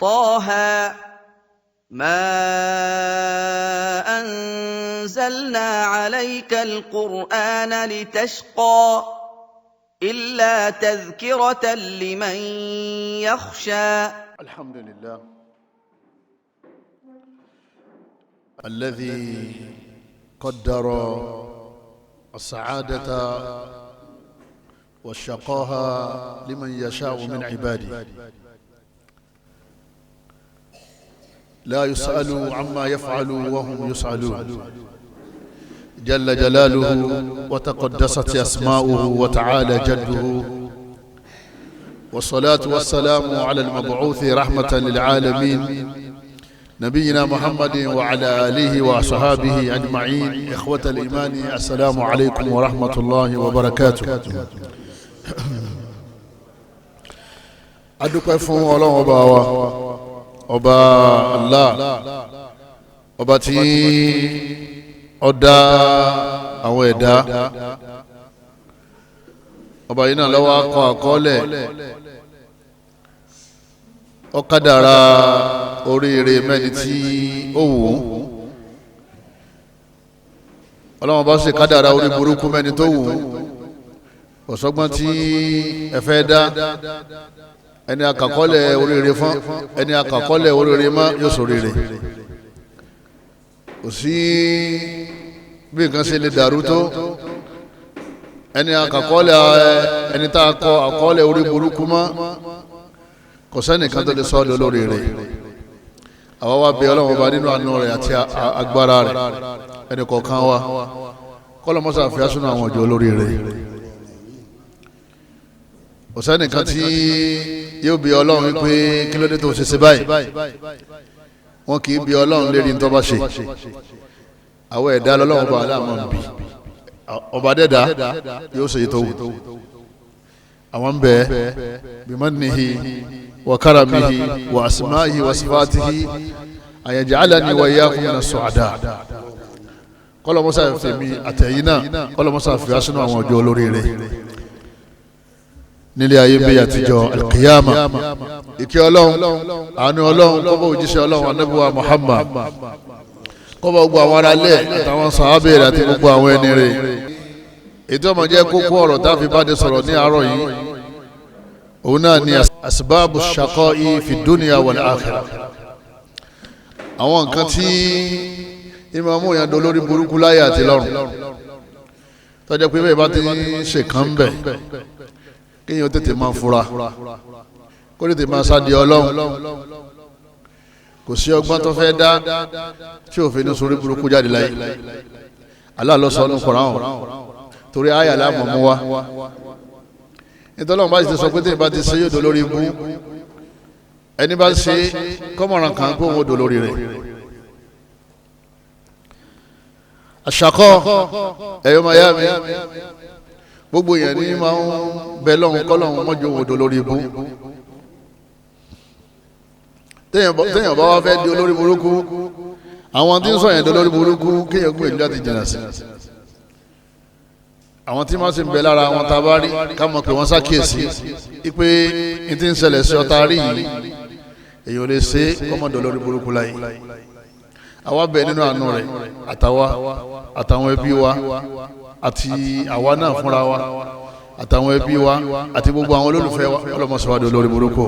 طه ما أنزلنا عليك القرآن لتشقى إلا تذكرة لمن يخشى. الحمد لله الذي قدر السعادة والشقاء لمن يشاء من عباده، لا يسأل عما يفعل وهم يسألون، جل جلاله وتقدست أسماؤه وتعالى جده، والصلاة والسلام على المبعوث رحمة للعالمين نبينا محمد وعلى آله وصحابه أجمعين. إخوة الإيمان، السلام عليكم ورحمة الله وبركاته. Adúpẹ́ fún Ọlọ́run ọba wa, ọba Allah, ọba tí ó dá àwọn ẹ̀dá. Ọba yìí náà ló wá kọ àkọọ́lẹ̀, ó kádàrá oríire mẹ́ni tí ó wù ú. Ọlọ́run bá sì kádàrá orí burúkú mẹ́ni tó wù ú. Ọ̀sọ́gbọ́n tí ẹ fẹ́ dá, ẹni àkàkọ́lẹ̀ oríire fún ẹni àkàkọ́lẹ̀ oríire mọ́ yóò ṣoríire. Kò sí bí nǹkan ṣe lè dàrú tó, ẹni àkàkọ́lẹ̀ ẹni tá a kọ àkọọ́lẹ̀ orí burúkú mọ́, kò sẹ́nìkan tó lè sọ ọ́ lórí rẹ̀. Àwa wá bẹ̀ Ọlọ́run ọba nínú àánú rẹ̀ àti agbára rẹ̀, ẹnì kọ̀ọ̀kan wa kọ́lọ́mọ́sá fi asúnú àwọn ọjọ́ lórí rẹ̀. Kò sẹ́nìkan tí yóò bí Ọlọ́run wípé kí ló dé tó ṣe ṣe báyìí. Wọn kì í bí Ọlọ́run lérí ní tó bá ṣe. Àwọn ẹ̀dá lọ́lọ́run ọba aláàmọ́ ń bì, ọba dẹ́dá yóò ṣe ètò wù. Àwọn ń bẹ bimannihi wa karamihi wa asma'ihi wa sifatihi an yaj'alani wa iyyakum minas su'ada. Kọ́lọ́mọ́sá fèmí àtẹ̀yìn náà, kọ́lọ́mọ́sá fi asúnú àwọn ọjọ́ olórí rẹ̀ nílé ayé bí àtijọ́ alkiyama. Ìkẹ́ Ọlọ́run, àánú Ọlọ́run kó bá òjíṣẹ́ Ọlọ́run anábíwá Muhammad, kó bá gbogbo àwọn aráalé àtàwọn sàábẹ̀ rẹ̀ àti gbogbo àwọn ẹni rẹ̀. Ètò ọmọ jẹ́ kókó ọ̀rọ̀ tá a fi bá de sọ̀rọ̀ ní àárọ̀ yìí, òun náà ni asbabu shaqa'i fi dunya wal akhirah. Àwọn nǹkan tí ìmọ̀ mú ìyàndó lórí burúkú láyé àti lọ́run, tó jẹ́ pé bẹ́ẹ̀ bá ti ń ṣèkán bẹ̀, kéèyàn tètè máa fura, kó tètè máa sáde Ọlọ́run. Kò sí ọgbọ́n tó fẹ́ dá tí òfin ní sórí burúkú jáde láyé. Allah ló sọ ní Kùránì, torí àyà láàmú mú wa. Nítorí àwọn bá ti sọ pé téèyàn bá ti ṣe yóò dolórí ibú, ẹni bá ṣe kọ́mọ̀ràn kan pé òun ò dolórí rẹ̀. Àṣàkọ́ ẹ̀yọ́ mayami, gbogbo yẹn ní máa ń bẹ lọ́hùn kọ́lọ́hùn mọ́jọ́ òun ò dolórí ibú. Téèyàn bá wá fẹ́ di olórí burúkú, àwọn tí ń sọ yẹn dolórí burúkú kéèyàn gbìyànjú láti jìnnà sí. Àwọn tí wọ́n sì ń bẹ lára àwọn tá a bá rí ká mọ̀ pé wọ́n ṣàkíyèsí pé n ti ń ṣẹlẹ̀ sí ọ̀tá rí yìí, èèyàn lè ṣe kọ́mọ̀dọ̀ lórí burúkú láyé. Àwa bẹ nínú àánú rẹ̀, àtàwa àtàwọn ẹbí wa àti àwa náà fúnra wa àtàwọn ẹbí wa àti gbogbo àwọn olólùfẹ́ wa, ọlọ́mọṣọ́wádìí olórí burúkú.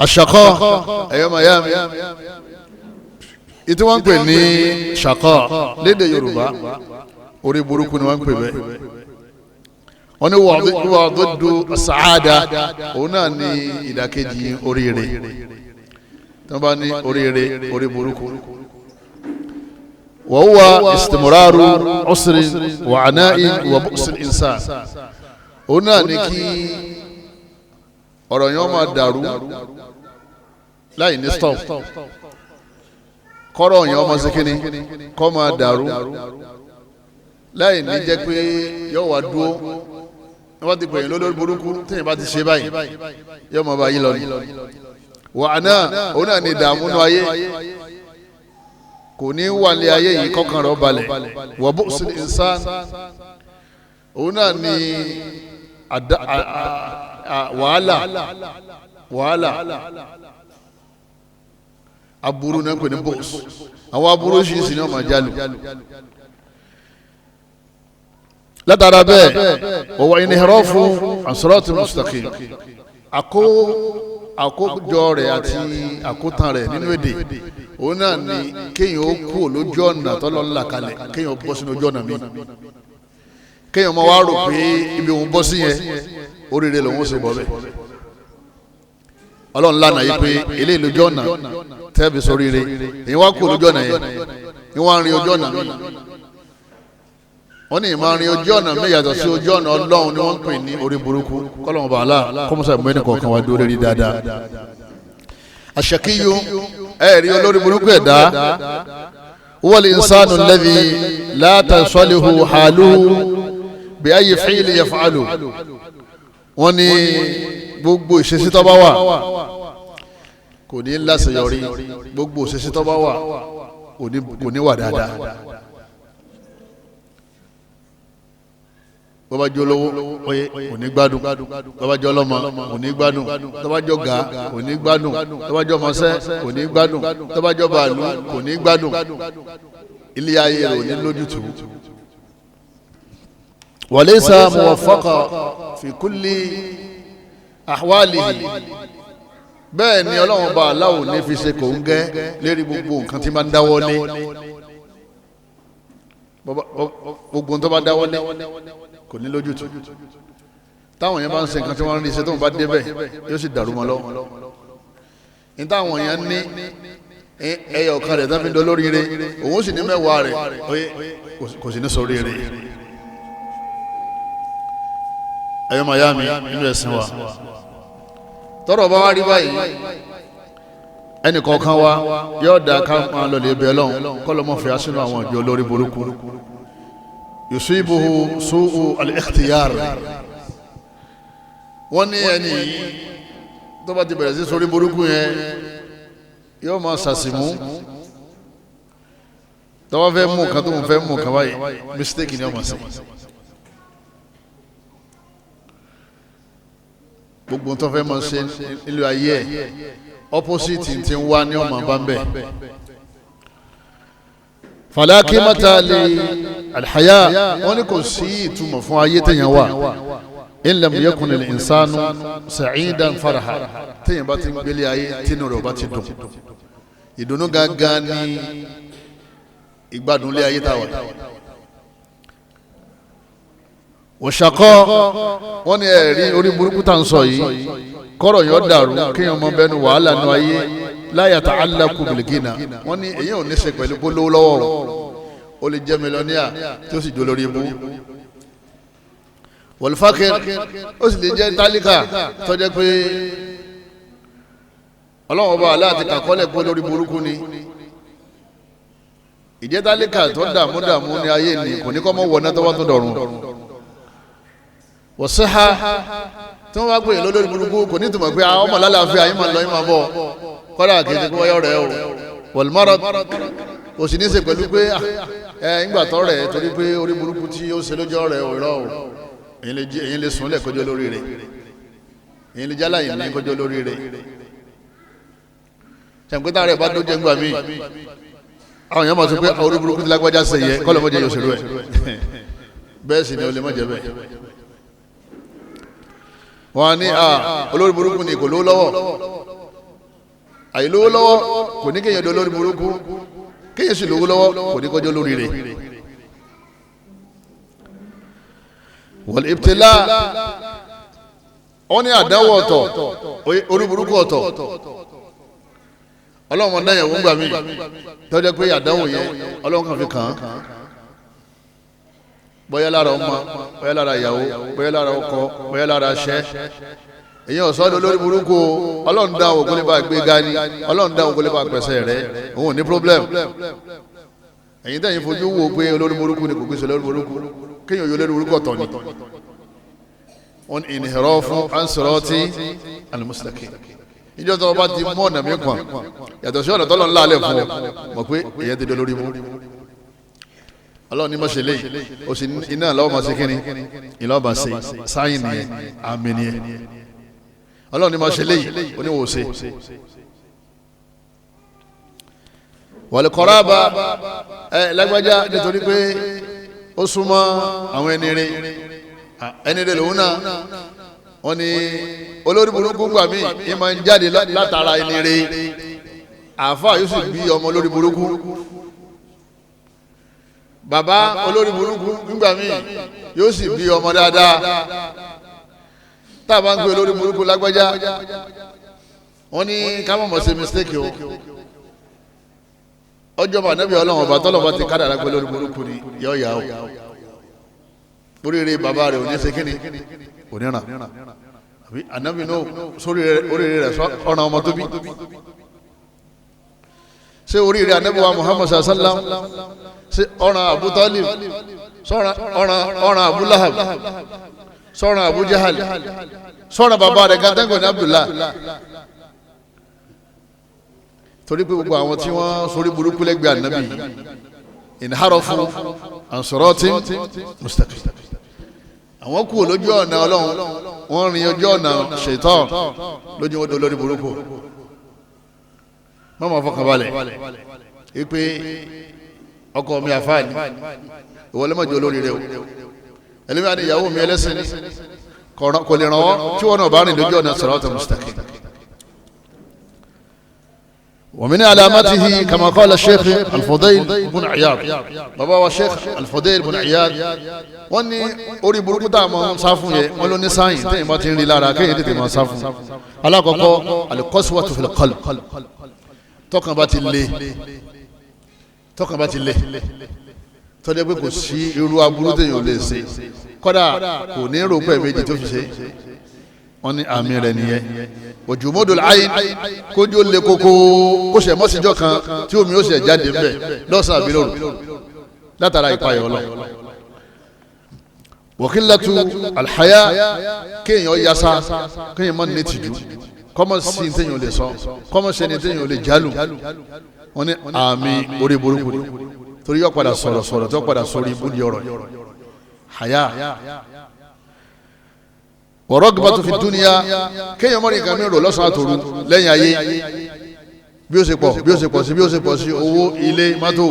Àṣàkọ́ ẹ̀yọ́ mayami, ìtí wọ́n ń pè ní ṣàkọ́ lédè Yorùbá, orí burúkú ni wọ́n ń pè bẹ́ẹ̀. Wọ́n ní wà dúdú sàádà, òun náà ní ìdàkejì oríire. Tí wọ́n bá ní oríire, orí burúkú. Wa huwa istimraru usrin wa ana'in wa bu'sil insan. Òun náà ní kí ọ̀rọ̀ yẹn máa dàrú láì ní stop. Kọ́rọ̀ yẹn máa ṣe kíni, kọ́ máa dàrú láì ní jẹ́ pé yóò wá dúró. Wọ́n ti pè yín lórí burúkú, téèyàn bá ti ṣe báyìí yóò máa bá yín lọ ni. Wàhánà òun náà ní ìdààmú nú ayé, kò ní wà ní ayé yìí kọ́kàn rẹ̀ balẹ̀. Wa bu'sil insan, òun náà ní wàhálà wàhálà. Aburú náà pè ní bọ́ọ̀sì. Àwọn aburú sì sì ní ọmọ jálù. Látara bẹ́ẹ̀ wọ́wọ́ inhirafu an sirati mustaqim, àkójọ rẹ̀ àti àkótán rẹ̀ nínú èdè òun náà ni kéèyàn ó kú lójú ọ̀nà tọ́lọ́ ńlá kalẹ̀, kéèyàn bọ́ sínú ojú ọ̀nà mi, kéèyàn máa wá rò pé ibi òun bọ́ sí yẹn oríire lòun ó sì bọ́ bẹ́ẹ̀. Ọlọ́run lánàá yìí pé eléyìí lójú ọ̀nà tẹ́ẹ̀bì sóríire, èyí wá kú lójú ọ̀nà yẹn ni wọ́n á rin ojú ọ̀nà mi. Wọ́n ní ìmọ̀ rin ojú ọ̀nà mi yàtọ̀ sí ojú ọ̀nà Ọlọ́run ni wọ́n ń pè ní orí burúkú. Kọ́lọ́mù bàálà kọ́mọ́sá ìmọ̀ ẹni kọ̀ọ̀kan wá dúró lérí dáadáa. Àṣàkíyù ẹ̀rí olórí burúkú ẹ̀dá wal insanu alladhi la tansalihu haluhu bi ayyi fi'li yaf'alu. Wọ́n ní gbogbo ìṣesí tó bá wà kò ní láṣeyọrí, gbogbo ìṣesí tó bá wà kò ní wà dáadáa. Bọ́bá jẹ́ olówó oye kò ní gbádùn, bọ́bá jẹ́ ọlọ́mọ kò ní gbádùn, bọ́bá jẹ́ ọ̀gá kò ní gbádùn, bọ́bá jẹ́ ọmọọṣẹ́ kò ní gbádùn, bọ́bá jẹ́ bàálù kò ní gbádùn. Ilé ayé rẹ̀ ò ní lójútùú. Walaysa muwaffaqa fi kulli ahwalihi. Bẹ́ẹ̀ ni Ọlọ́run bá aláwọ̀ ní fi ṣe kò ń gẹ́ lérí gbogbo nǹkan tí máa ń dáwọ́ lé, gbogbo tó bá dáwọ́ lé kò ní lójútùú. Táwọn yẹn bá ń ṣe nǹkan tí wọ́n ń rí iṣẹ́ tó ń bá débẹ̀ yóò sì dàrú mọ́ lọ́wọ́. Ní táwọn yẹn ní ẹyọ kan rẹ̀ tó fi ń dolóríire, òun sì ní mẹ́wàá rẹ̀ kò sì ní sóríire. Ẹ̀yọ́ màyá mi nínú ẹ̀sìn wa, tọ́rọ̀ bá wá rí báyìí, ẹnì kọ̀ọ̀kan wa yóò dá ká máa lọ lè bẹ̀ Ọlọ́run kọ́lọ́mọ́ fi á sínú àwọn ìjọ olórí burúkú. Yusibuhu su'u al-ikhtiyar. Wọ́n ní ẹni tó bá ti bẹ̀rẹ̀ sí sórí burúkú yẹn yóò máa ṣàṣìmú. Tó bá fẹ́ mú nǹkan tó ń fẹ́ mú nǹkan báyìí, mistake ni ó máa ṣe. Gbogbo tó fẹ́ máa ṣe nílùú ayé ẹ̀ opposite ti ń wá ní ọmọ bá ń bẹ̀. Fala qimata li alhaya. Wọ́n ní kò sí ìtumọ̀ fún ayé téèyàn wà in lam yakun al insanu sa'idan faraha. Téèyàn bá ti ń gbélé ayé tínú rẹ̀ bá ti dùn, ìdùnnú gangan ní ìgbádùn lé ayé táwa. Òṣàkọ́ wọ́n ní ẹ̀rí orí burúkú tá à ń sọ yìí, kọ́rọ̀ yóò dàrú kéèyàn mọ bẹnu wàhálà nù ayé la yata'allaqu bil ghina. Wọ́n ní èyí ò ní ṣe pẹ̀lú polówó lọ́wọ́, ó lè jẹ́ mílíọ̀nìyà tí ó sì jó lórí ibú. Wal faqir ó sì lè jẹ́ tálíkà tó jẹ́ pé Ọlọ́run ọba aláàtì kàkọ́lẹ̀ pé lórí burúkú ni. Ìjẹ́ tálíkà tó dààmú dààmú ní ayé ni kò ní kọ́ mọ́ wọ̀ náà tó bá tó dọ̀run. Wọ̀síhá tí wọ́n bá pè é lólórí burúkú kò ní ìtumọ̀ pé àwọn ọmọ lálàáfíà yín máa lọ yín máa bọ̀, kọ́dà kejì pé wọ́n yọ̀ rẹ̀ o. Wọ̀lmọ́rọ̀ kò sì ní í ṣe pẹ̀lú pé ẹ ńgbà tọ́ rẹ̀ torí pé orí burúkú tí ó ṣe lójọ́ rẹ̀ ò rọ̀ o. Èyí lè sùn lẹ̀ kọjọ́ lórí rẹ̀, èyí lè jálá yìí ní kọjọ́ lórí rẹ̀. Ṣàǹpẹ́tà rẹ̀ bá dójẹ́ ńgbà míì àwọn èèyàn máa sọ pé orí burúkú ti lágbájá ṣe yẹ kọ́lọ́mọ́jẹ yóò ṣerú ẹ̀, bẹ́ẹ̀ sì ni ó lè má jẹ bẹ́ẹ̀. Wọ́n ní olórí burúkú ni kò lówó lọ́wọ́, àìlówó lọ́wọ́ kò ní kéèyàn di olórí burúkú, kéèyàn sì lówó lọ́wọ́ kò ní kọjọ́ lórí rẹ̀. Wal ibtila wọ́n ní àdánwò ọ̀tọ̀, orí burúkú ọ̀tọ̀. Ọlọ́run náà yẹn wọ́n gbà mí tọ́jú pé àdánwò yẹn Ọlọ́run kan fi kàn án, bóyá lára ọmọ, bóyá lára ìyàwó, bóyá lára ọkọ, bóyá lára aṣẹ. Èyí ọ̀sán ló lórí burúkú o. Ọlọ́run dá ògùn lè bá gbé gani, Ọlọ́run dá ògùn lè bá pẹ̀sẹ̀ rẹ, òun ò ní problem. Ẹ̀yin tẹ̀yin fojú wo pé olórí burúkú ni kò gbèsè olórí burúkú, kéèyàn yóò lórí burúkú ọ̀tọ̀ ni. Wọ́n ní inhirafu an sirati al-mustaqim. Ìjọ tó o bá ti mú ọ̀nà mi kàn yàtọ̀ sí ọ̀nà tọ́lọ́ ńlá alẹ́ fún ọ mọ̀ pé èyàn ti dé lórí mú. Ọlọ́run ní mọ̀ṣẹ́ léyìí o sì iná lọ́wọ́ máa ṣe kínní ìlọ́wọ́ máa ṣe sáyìn nìyẹn, àmì nìyẹn. Ọlọ́run ní mọ̀ṣẹ́ léyìí o ní wò ṣe. Wal qaraba, ẹ lágbájá nítorí pé ó súnmọ́ àwọn ẹni rẹ̀, ẹni rẹ̀ lòun náà. Wọ́n ní olórí burúkú gbà mí ìmọ̀ ń jáde látara ẹni rẹ̀. Àáfàá yóò sì bí ọmọ olórí burúkú, bàbá olórí burúkú nígbà míì yóò sì bí ọmọ dáadáa. Tá a bá ń pè olórí burúkú lágbájá, wọ́n ní ká má mọ̀ ṣe mistake o. Ọjọ́ bá nẹ́bí ọlọ́run ọba tọ́lọ́ba ti kádàrá pé olórí burúkú ni yọ yà o. Oríire bàbá rẹ̀ ò ní ṣe kíni, ò ní ràn. Àbí ànábì náà sórí oríire rẹ̀ ọ̀ràn ọmọ tó bí. Ṣé oríire ànábì wa Muhammad sallam, ṣé ọ̀ràn Abu Talib, ọ̀ràn Abu Lahab, sọ̀ràn Abu Jahal, sọ̀ràn bàbá rẹ̀ gàdángọ̀ ní Abdullah? Torí pé gbogbo àwọn tí wọ́n sórí burúkú lẹ́gbẹ̀ẹ́ ànábì inharafu an siratin mustaqim, àwọn kú lójú ọ̀nà ọlọ́run, wọ́n rin ojú ọ̀nà ṣètọ́n lójú wọn dolórí burúkú. Mọ́mọ́ fọkànbalẹ̀ wípé ọkọ mi àfáàní ìwọlé mọ̀jọ olórí rẹ o. Ẹlẹ́mìí àni ìyàwó mi ẹlẹ́sìn ni kò lè ràn ọ́ tí wọ́n náà bá rìn lójú ọ̀nà siratal mustaqim. ومن علاماته كما قال الشيخ الفضيل بن عياض، bàbá wa Sheikh الفضيل بن عياض، wọ́n ní orí burúkú tá a máa ń sá fún yẹ, wọ́n ló ní sáyìn tẹ́yìn bá ti ń rí lára kéyìn tètè máa sá fún. Alákọ̀ọ́kọ́ al-qaswatu fil qalb, tọkàn bá ti le, tọkàn bá ti le tọ́jú pé kò sí irú aburú téèyàn ò lè ṣe, kódà kò ní rò pé méjì tó fi ṣe, wọ́n ní àmì rẹ̀ nìyẹn. Òjòmódò ayé kójú lè koko, kó ṣe mọ́síjọ́ kan tí omi ó ṣe jáde ńbẹ̀ lọ́sàn-án àbí lóru látara ìpayọ̀ lọ. Wọ́kìlátù alhaya, kéèyàn yasa, kéèyàn má ní tìjú, kọ́mọ̀ sí ní téèyàn lè sọ, kọ́mọ̀ sí ní téèyàn lè jálù, wọ́n ní àmì orí burúkú ni, torí yóò padà sọ̀rọ̀ sọ̀rọ̀ tó padà sórí ibú ní ọ̀rọ̀ haya. Wọ̀rọ̀gbàtò fi dúnìyà, kéèyàn mọ́rin nǹkan mìíràn lọ́sàn-án àtòru lẹ́yìn ayé, bí ó ṣe pọ̀ bí ó ṣe pọ̀ sí bí ó ṣe pọ̀ sí, owó, ilé, mọ́tò,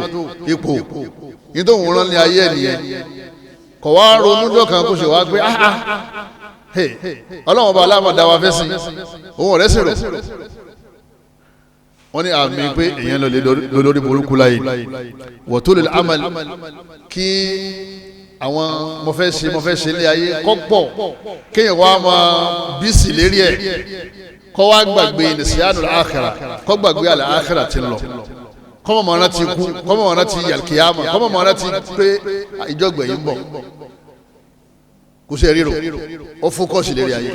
ipò, ní tó ń rán ní ayé nìyẹn. Kọ̀ wá ronú dọ́kan kó ṣe wá pé ọlọ́run ọba aláàmọ̀dá wa fẹ́ sìn òun ọ̀rẹ́ sì rò. Wọ́n ní àmì pé èèyàn lọ lè lórí burúkú láyé. Wọ́tólè amal, kí àwọn mo fẹ́ ṣe ilé ayé kọ́ pọ̀, kéèyàn wá máa bísí lérí ẹ̀, kọ́ wá gbàgbé nìṣíánù àkhírà, kọ́ gbàgbé àlẹ́ àkhírà ti lọ, kọ́mọ̀ mọ́ra ti kú, kọ́mọ̀ mọ́ra ti yàlkìyàmà, kọ́mọ̀ mọ́ra ti pé ìjọgbẹ̀yìn bọ̀, kò sí ríro, ó fókọ̀sì lérí ayé.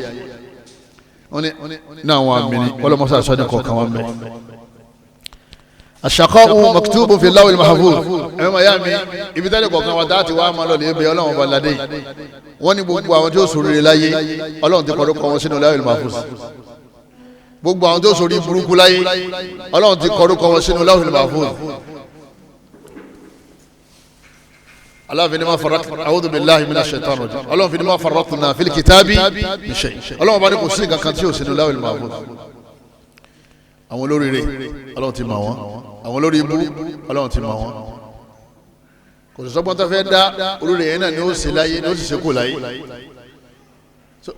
Wọ́n ní àwọn àmì ní kọ́lọ́mọ́sá sọ́ni kọ̀ọ̀kan wọn bẹ́ẹ̀. Àṣàkọ́ maktubu fi lawil mahfuz, ẹ̀rọ màyá mi ibi tẹ́lẹ̀ kọ̀ọ̀kan wa dáàtì wa máa lọ lè bẹ ọlọ́run ọba ládé yìí. Wọ́n ní gbogbo àwọn tí ó sòrò láyé ọlọ́run ti kọ̀ọ̀rọ̀ kọ́ wọn sínú lawil mahfuz. Gbogbo àwọn tí ó sòrò burúkú láyé ọlọ́run ti kọ̀ọ̀rọ̀ kọ́ wọn sínú lawil mahfuz. Aláàfin ni ma farat, a'udhu billahi minash shaitanir rajim, ọlọ́run fi ni ma faratna fil kitabi min shay, ọlọ́run bá ní kò sí nǹkan kan tí ò sínú lawil mahfuz. Àwọn olóríire ọlọ́run ti mọ̀ wọ́n, àwọn olórí ibú ọlọ́run ti mọ̀ wọ́n. Kò sí sọ́gbọ́n tó fẹ́ dá olórí yẹn náà ni ó ṣe láyé ni ó sì ṣe kù láyé.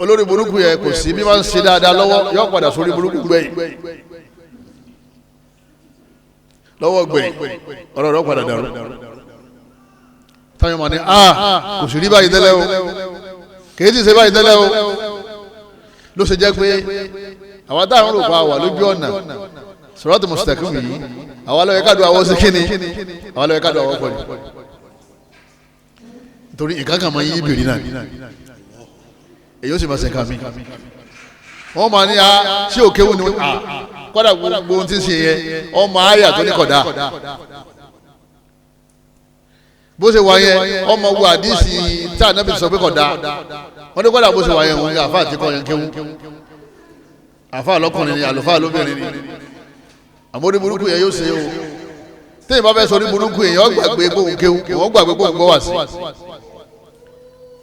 Olórí burúkú yẹn kò sí bí wọ́n ń ṣe dáadáa lọ́wọ́, yóò padà sórí burúkú gbẹ̀yìn lọ́wọ́ gbẹ̀yìn, ọ̀rọ̀ rẹ̀ padà dàrú. Táyọ̀ mọ̀ ní a kò sì rí báyìí tẹ́lẹ̀ o, kì í sì ṣe báyìí tẹ́lẹ̀ o. Ló ṣe jẹ́ pé àwọn táwọn rò pa wà lójú ọ̀nà siratu mustaqim yìí, àwọn alọ́ yẹ ká do àwọn sí kíni, àwọn alọ́ yẹ ká do àwọn pọ̀jù, nítorí nǹkan kan máa ń yí bìrì náà, èyí ó sì máa ṣe nǹkan mi. Wọ́n máa ní a ṣé òkè wù ni a kọ́dà gbogbo ohun tí ń ṣe yẹn ọmọ àyà tó ní kọ̀dá bó ṣe wà yẹn, ọmọ wo àdìsí tí ànábì sọ pé kọ̀dá, wọ́n ní kọ́dà bó ṣe wà yẹn òun àfa àti kọ́ yẹn kéwú, àfa lọ́kùnrin ni àlùfáà lóbìnrin ni. Àmọ́ orí burúkú yẹn yóò ṣe o, téèyàn bá fẹ́ sọ orí burúkú yẹn yóò gbàgbé bóun kéwú, wọ́n gbàgbé bóun gbọ́ wá sí.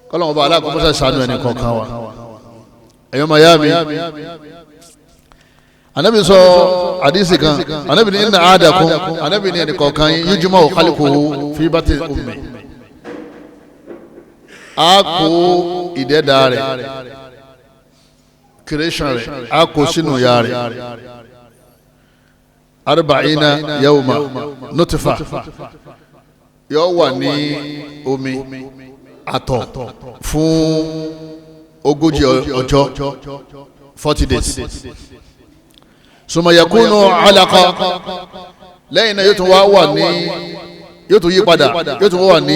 Kọ́lọ́mù ọba aláàkọ́mọ́sá ṣàánú ẹnì kọ̀ọ̀kan wa. Ẹ̀yọ́ mayami, Anabi sọ hadisi kan, anabi ní inna ahadakum, anabi ní ẹnìkọ̀ọ̀kan yujma'u khalquhu fi batni ummi. A kó ìdẹ́dà rẹ̀, creation rẹ̀, a kó sínú ya rẹ̀ arba'ina yawma nutfa, yóò wà ní omi àtọ̀ fún 40 ọjọ́, 40 days. Summa yakunu alaqa, lẹ́yìn náà yóò tún wá wà ní, yóò tún yí padà, yóò tún wà ní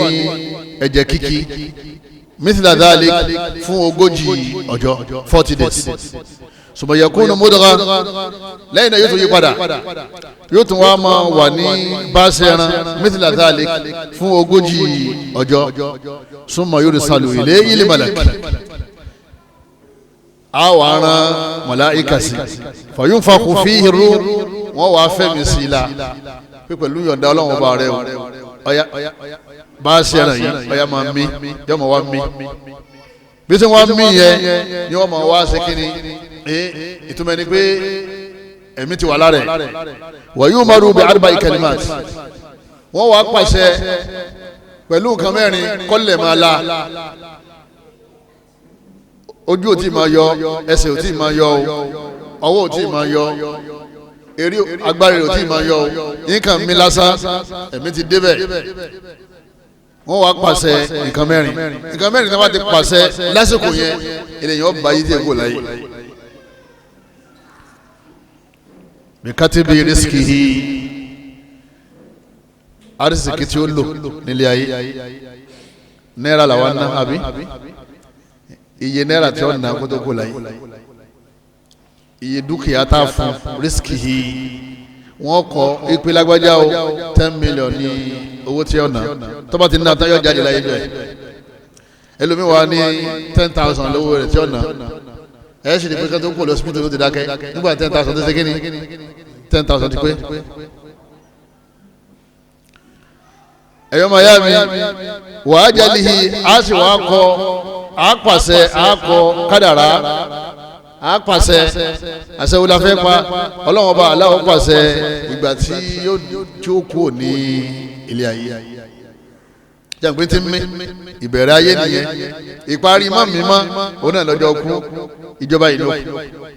ẹ̀jẹ̀ kíkí mithla dhalik fún 40 ọjọ́, 40 days. Summa yakunu mudgha, lẹ́yìn náà yóò tún yí padà, yóò tún wá máa wà ní báṣẹ ẹran mithla dhalik fún 40 ọjọ́. Summa yursalu ilayhi malak, a wà rán màláíkà sí, fayunfakhu fihi ruh, wọ́n wàá fẹ́mi sí i la pé pẹ̀lú yọ̀ǹda Ọlọ́run ọba rẹ o, ọ̀yà báṣẹ ẹran yìí ọ̀yà máa mí, yọ̀ máa wá mí. Bí sẹ́ wọ́n mí yẹn ni wọ́n máa wá ṣe kínní, ìtumọ̀ ẹni pé ẹ̀mí ti wà lára ẹ̀. Wa yu'maru bi arba'i kalimat, wọ́n wàá pàṣẹ pẹ̀lú nǹkan mẹ́rin kọ́lẹ̀ máa la, ojú ò tí máa yọ, ẹsẹ̀ ò tí máa yọ o, ọwọ́ ò tí máa yọ, eré agbára ò tí máa yọ o, nǹkan mi lásán ẹ̀mí ti débẹ̀. Wọ́n wá pàṣẹ nǹkan mẹ́rin, nǹkan mẹ́rin tí wọ́n ti pàṣẹ lásìkò yẹn, ènìyàn ọba yìí ti kò láyé. Bíkátìbí rìsíkì arísìkì tí ó lò nílé ayé, náírà làwọn ná àbí iye náírà tí ó ná kó tó kò láyé, iye dúkìá tá a fún rìsíkì wọ́n kọ ìpè lágbájá o 10 million ní owó tí ó ná, tó bá ti ná tán yóò jáde láyé bẹ́ẹ̀. Ẹlòmíì wà ní 10,000 lówó rẹ̀ tí ó ná, ẹ̀ sì ní pé kí tó kú lọ sípítù tó ti dákẹ́ nígbà 10,000 tó ṣe kí ni 10,000 ti pé. Ẹ̀yọ́ máa yá mi wàá jẹ́lìhì á sì wàá kọ, á pàṣẹ, á kọ kádàrá, á pàṣẹ àṣẹwò la fẹ́ pa Ọlọ́run ọba aláwọ̀ pàṣẹ ìgbà tí yóò kú ní ilé ayé. Jàǹpé tí mi ìbẹ̀rẹ̀ ayé nìyẹn, ìparí mọ́ mi mọ́ òun náà lọ́jọ́ kú, ìjọba yìí ló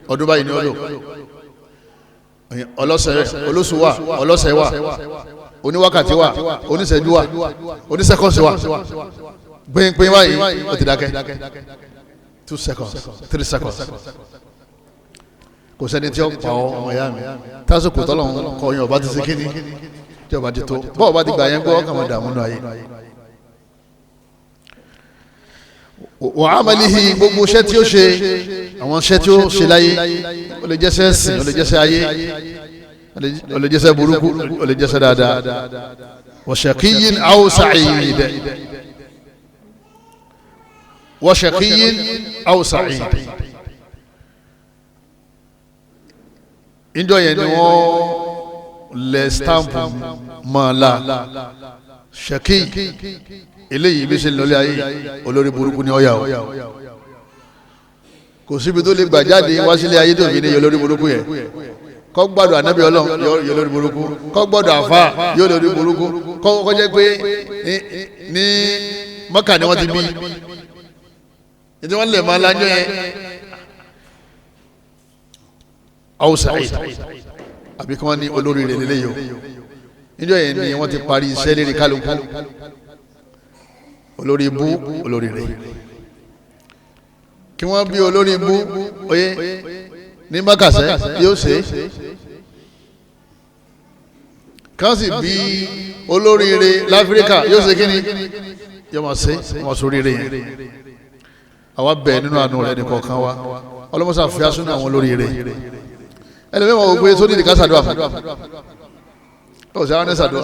ọdún báyìí ní ó lò, ọlọ́sẹ̀ olóṣù wà, ọlọ́sẹ̀ wà, oníwákàtí wà, oníṣẹ́jú wà, oníṣẹ́kọ̀nsì wà, gbẹ̀ngbẹ̀ng báyìí ó ti dákẹ́ 2 seconds 3 seconds. Kò sẹ́ni tí ó pa ọ́ ọmọ ìyá mi tásìkò tọ́lọ́hún kọ yín ọba ti ṣe kíní tí ọba ti tó bọ́ọ̀ bá ti gbà yẹn gbọ́ ọkàn máa dààmú nù ayé. Wa amalihi, gbogbo iṣẹ́ tí ó ṣe, àwọn iṣẹ́ tí ó ṣe láyé, ó lè jẹ́sẹ̀ ẹ̀sìn, ó lè jẹ́sẹ̀ ayé, ó lè jẹ́sẹ̀ burúkú, ó lè jẹ́sẹ̀ dáadáa. Wa shaqiyyin aw sa'id, wa shaqiyyin aw sa'id. Ìjọ yẹn ni wọ́n lẹ stamp mọ́ la shaqi, eléyìí bí ṣe lọlé ayé olórí burúkú ni ọ̀yà o, kò síbi tó lè gbà jáde wá sílé ayé tó fi ní olórí burúkú yẹn. Kọ́ gbọ́dọ̀ ànábì Ọlọ́run yóò lórí burúkú, kọ́ gbọ́dọ̀ àfa yóò lórí burúkú, kọ́ jẹ́ pé ní Mọ́kà ni wọ́n ti bí ní wọ́n lè máa lájọ́ yẹn. Awùsàì àbí kí wọ́n ní olórí rẹ̀ lélẹ́yìí o, níjọ́ yẹn ni wọ́n ti parí iṣẹ́ lérí kálukú, olórí ibú olórí rẹ̀, kí wọ́n bí olórí ibú oyé ní Mákàsẹ́ yóò ṣe é, kí wọ́n sì bí olórí rẹ̀ láfíríkà yóò ṣe kíni, yóò máa ṣe wọ́n sórí rẹ̀ yẹn. Àwa bẹ̀ nínú àánú rẹ̀ nìkọ̀ọ̀kan wa, ọlọ́mọṣà fi asúnà àwọn olórí rẹ̀. Ẹlẹ́mìí wọn ò gbé sódì nìkan ṣàdúrà fún ọ, ṣe àwọn ní ṣàdúrà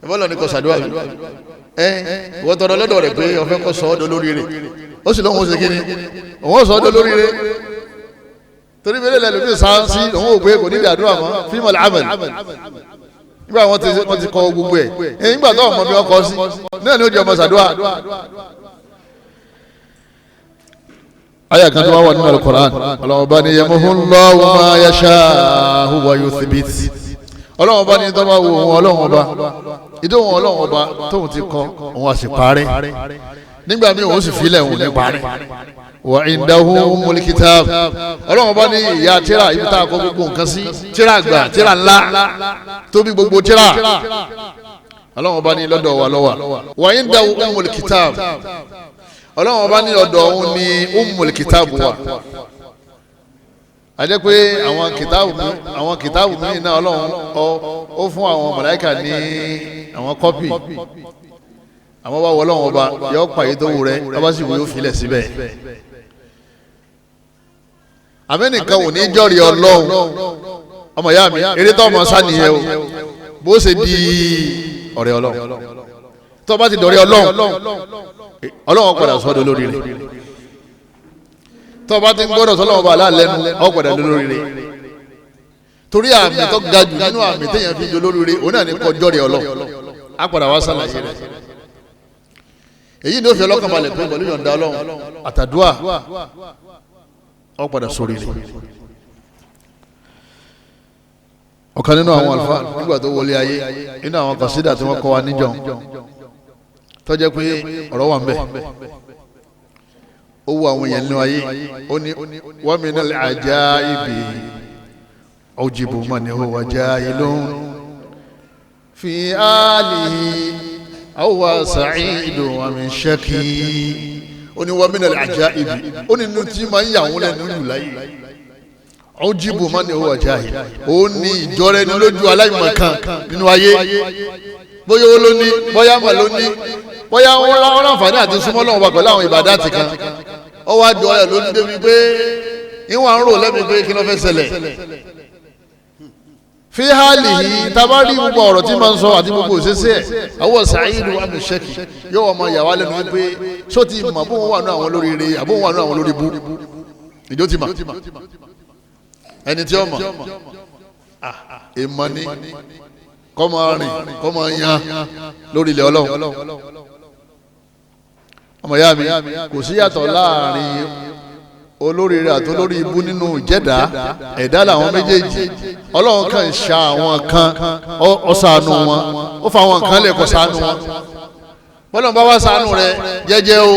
ìbọ́lọ̀ ní kò ṣàdúrà fún ẹ, ìwọ tọrọ lọ́dọ̀ rẹ̀ pé ọ̀fẹ́ kọ́ sọ ọ́dọ̀ lórí rẹ̀, ó sì lóun ó ṣe kíni, òun ó sọ ọ́dọ̀ lórí rẹ̀, torí bẹ́ẹ̀ lẹ́nu bí sáńsì òun ò gbé kò ní ìdàdúrà mọ́ fíìmù àmàlì nígbà wọn ti kọ gbogbo ẹ̀ nígbà tó ọmọ mi ọkọ sí náà ni ó jẹ ọmọ ṣàdúrà. Aya kan tó wá wà nínú Al-Qur'an, Ọlọ́run bá ní yamhullahu ma yasha'u wa yuthbit. Ọlọ́run bá ní tó bá wo òun Ọlọ́run ọba, ìdóhùn Ọlọ́run ọba tóun ti kọ òun àti parẹ́, nígbà míì òun sì filẹ̀ òun ní parẹ́. Wa indahu ummul kitab. Ọlọ́run bá ní ìyá tíra, ibi tá a kọ gbogbo nǹkan sí, tíra àgbà, tíra ńlá tóbi gbogbo tíra, Ọlọ́run bá ní lọ́dọ̀ wa lọ́wà. Wa indahu ummul kitab. Ọlọ́run bá ní ọ̀dọ̀ òun ní ummul kitab wa. A jẹ́ pé àwọn kìtáàbù míì náà Ọlọ́run ó fún àwọn màláíkà ní àwọn kọ́pì. Àwọn bá wọ Ọlọ́run ọba yọ pàyé tó wù rẹ, ọba sì wù yóò filẹ̀ síbẹ̀. Àmẹ́nìkan ò ní jọ́rìí Ọlọ́run. Ọmọ ìyá mi, eré tó ọmọ sá nìyẹn o, bó ṣe di ọ̀rẹ́ Ọlọ́run. Tó bá ti dọ̀rẹ́ Ọlọ́run, Ọlọ́run padà sọ́dọ̀ lórí rẹ̀. Tó bá ti ń gbọ́dọ̀ sọ́lọ́run bá aláàlẹ́nu, ó padà lórí rẹ̀. Torí àmì tó ga jù nínú àmì téèyàn fi jọ lórí rẹ̀, òun náà ní kó jọ́rìí Ọlọ́run. Á padà wá sàlàyé rẹ̀. Èyí ni ó fi ọlọ́kàn balẹ̀ pé pẹ̀lú yọ̀ǹda Ọlọ́run àtàdúà ó padà sórí rẹ̀. Ọ̀kan nínú àwọn àlùfáà nígbà tó wọlé ayé, nínú àwọn kọ̀sídà tí wọ́n kọ́ wa níjọ́, tó jẹ́ pé ọ̀rọ̀ wà ń bẹ̀. Ó wo àwọn èèyàn nínú ayé, ó ní wa minal ajaibi ujibu man huwa jahilun fi alihi aw sa'idun wa min shaki. Ó ní wa minal ajaibi, ó ní nínú tí máa ń yà wọ́n lẹ́nu jù láyé, ujibu man huwa jahil, ó ní ìjọra ẹni lójú aláìmọ̀kan nínú ayé. Bóyá ó ló ní, bóyá mà ló ní, bóyá wọn láǹfààní àti súnmọ́ lọ́wọ́ pẹ̀lú àwọn ìbàdàn àti kan, ó wá jọ ẹ̀ lójú débi pé ìwọ̀n ń rò lẹ́mi pé kí ló fẹ́ ṣẹlẹ̀. Fi hali yìí tabari gbogbo ọ̀rọ̀ tí máa ń sọ àti gbogbo òṣèṣe ẹ̀, àwọn sàáyìnú amúṣẹ́kì yóò wọ́n máa yà wá lẹ́nu wípé só ti mọ̀ bóun wà nú àwọn olóríire àbóun wà nú àwọn olórí bú. Ìjó ti mọ̀ ẹni tí ó mọ̀ èèmọ̀ ni kọ́ máa rìn kọ́ máa yan lórí ilẹ̀ Ọlọ́run. Ọmọ ìyá mi, kò sí yàtọ̀ láàrin olóríire àti olórí ibú nínú ìjẹ́dá ẹ̀dá làwọn méjèèjì. Ọlọ́run kan ṣa àwọn kan, ó ṣàánú wọn, ó fa àwọn kan lè kó ṣàánú wọn. Bọ́lá bá wá ṣàánú rẹ jẹ́jẹ́ o.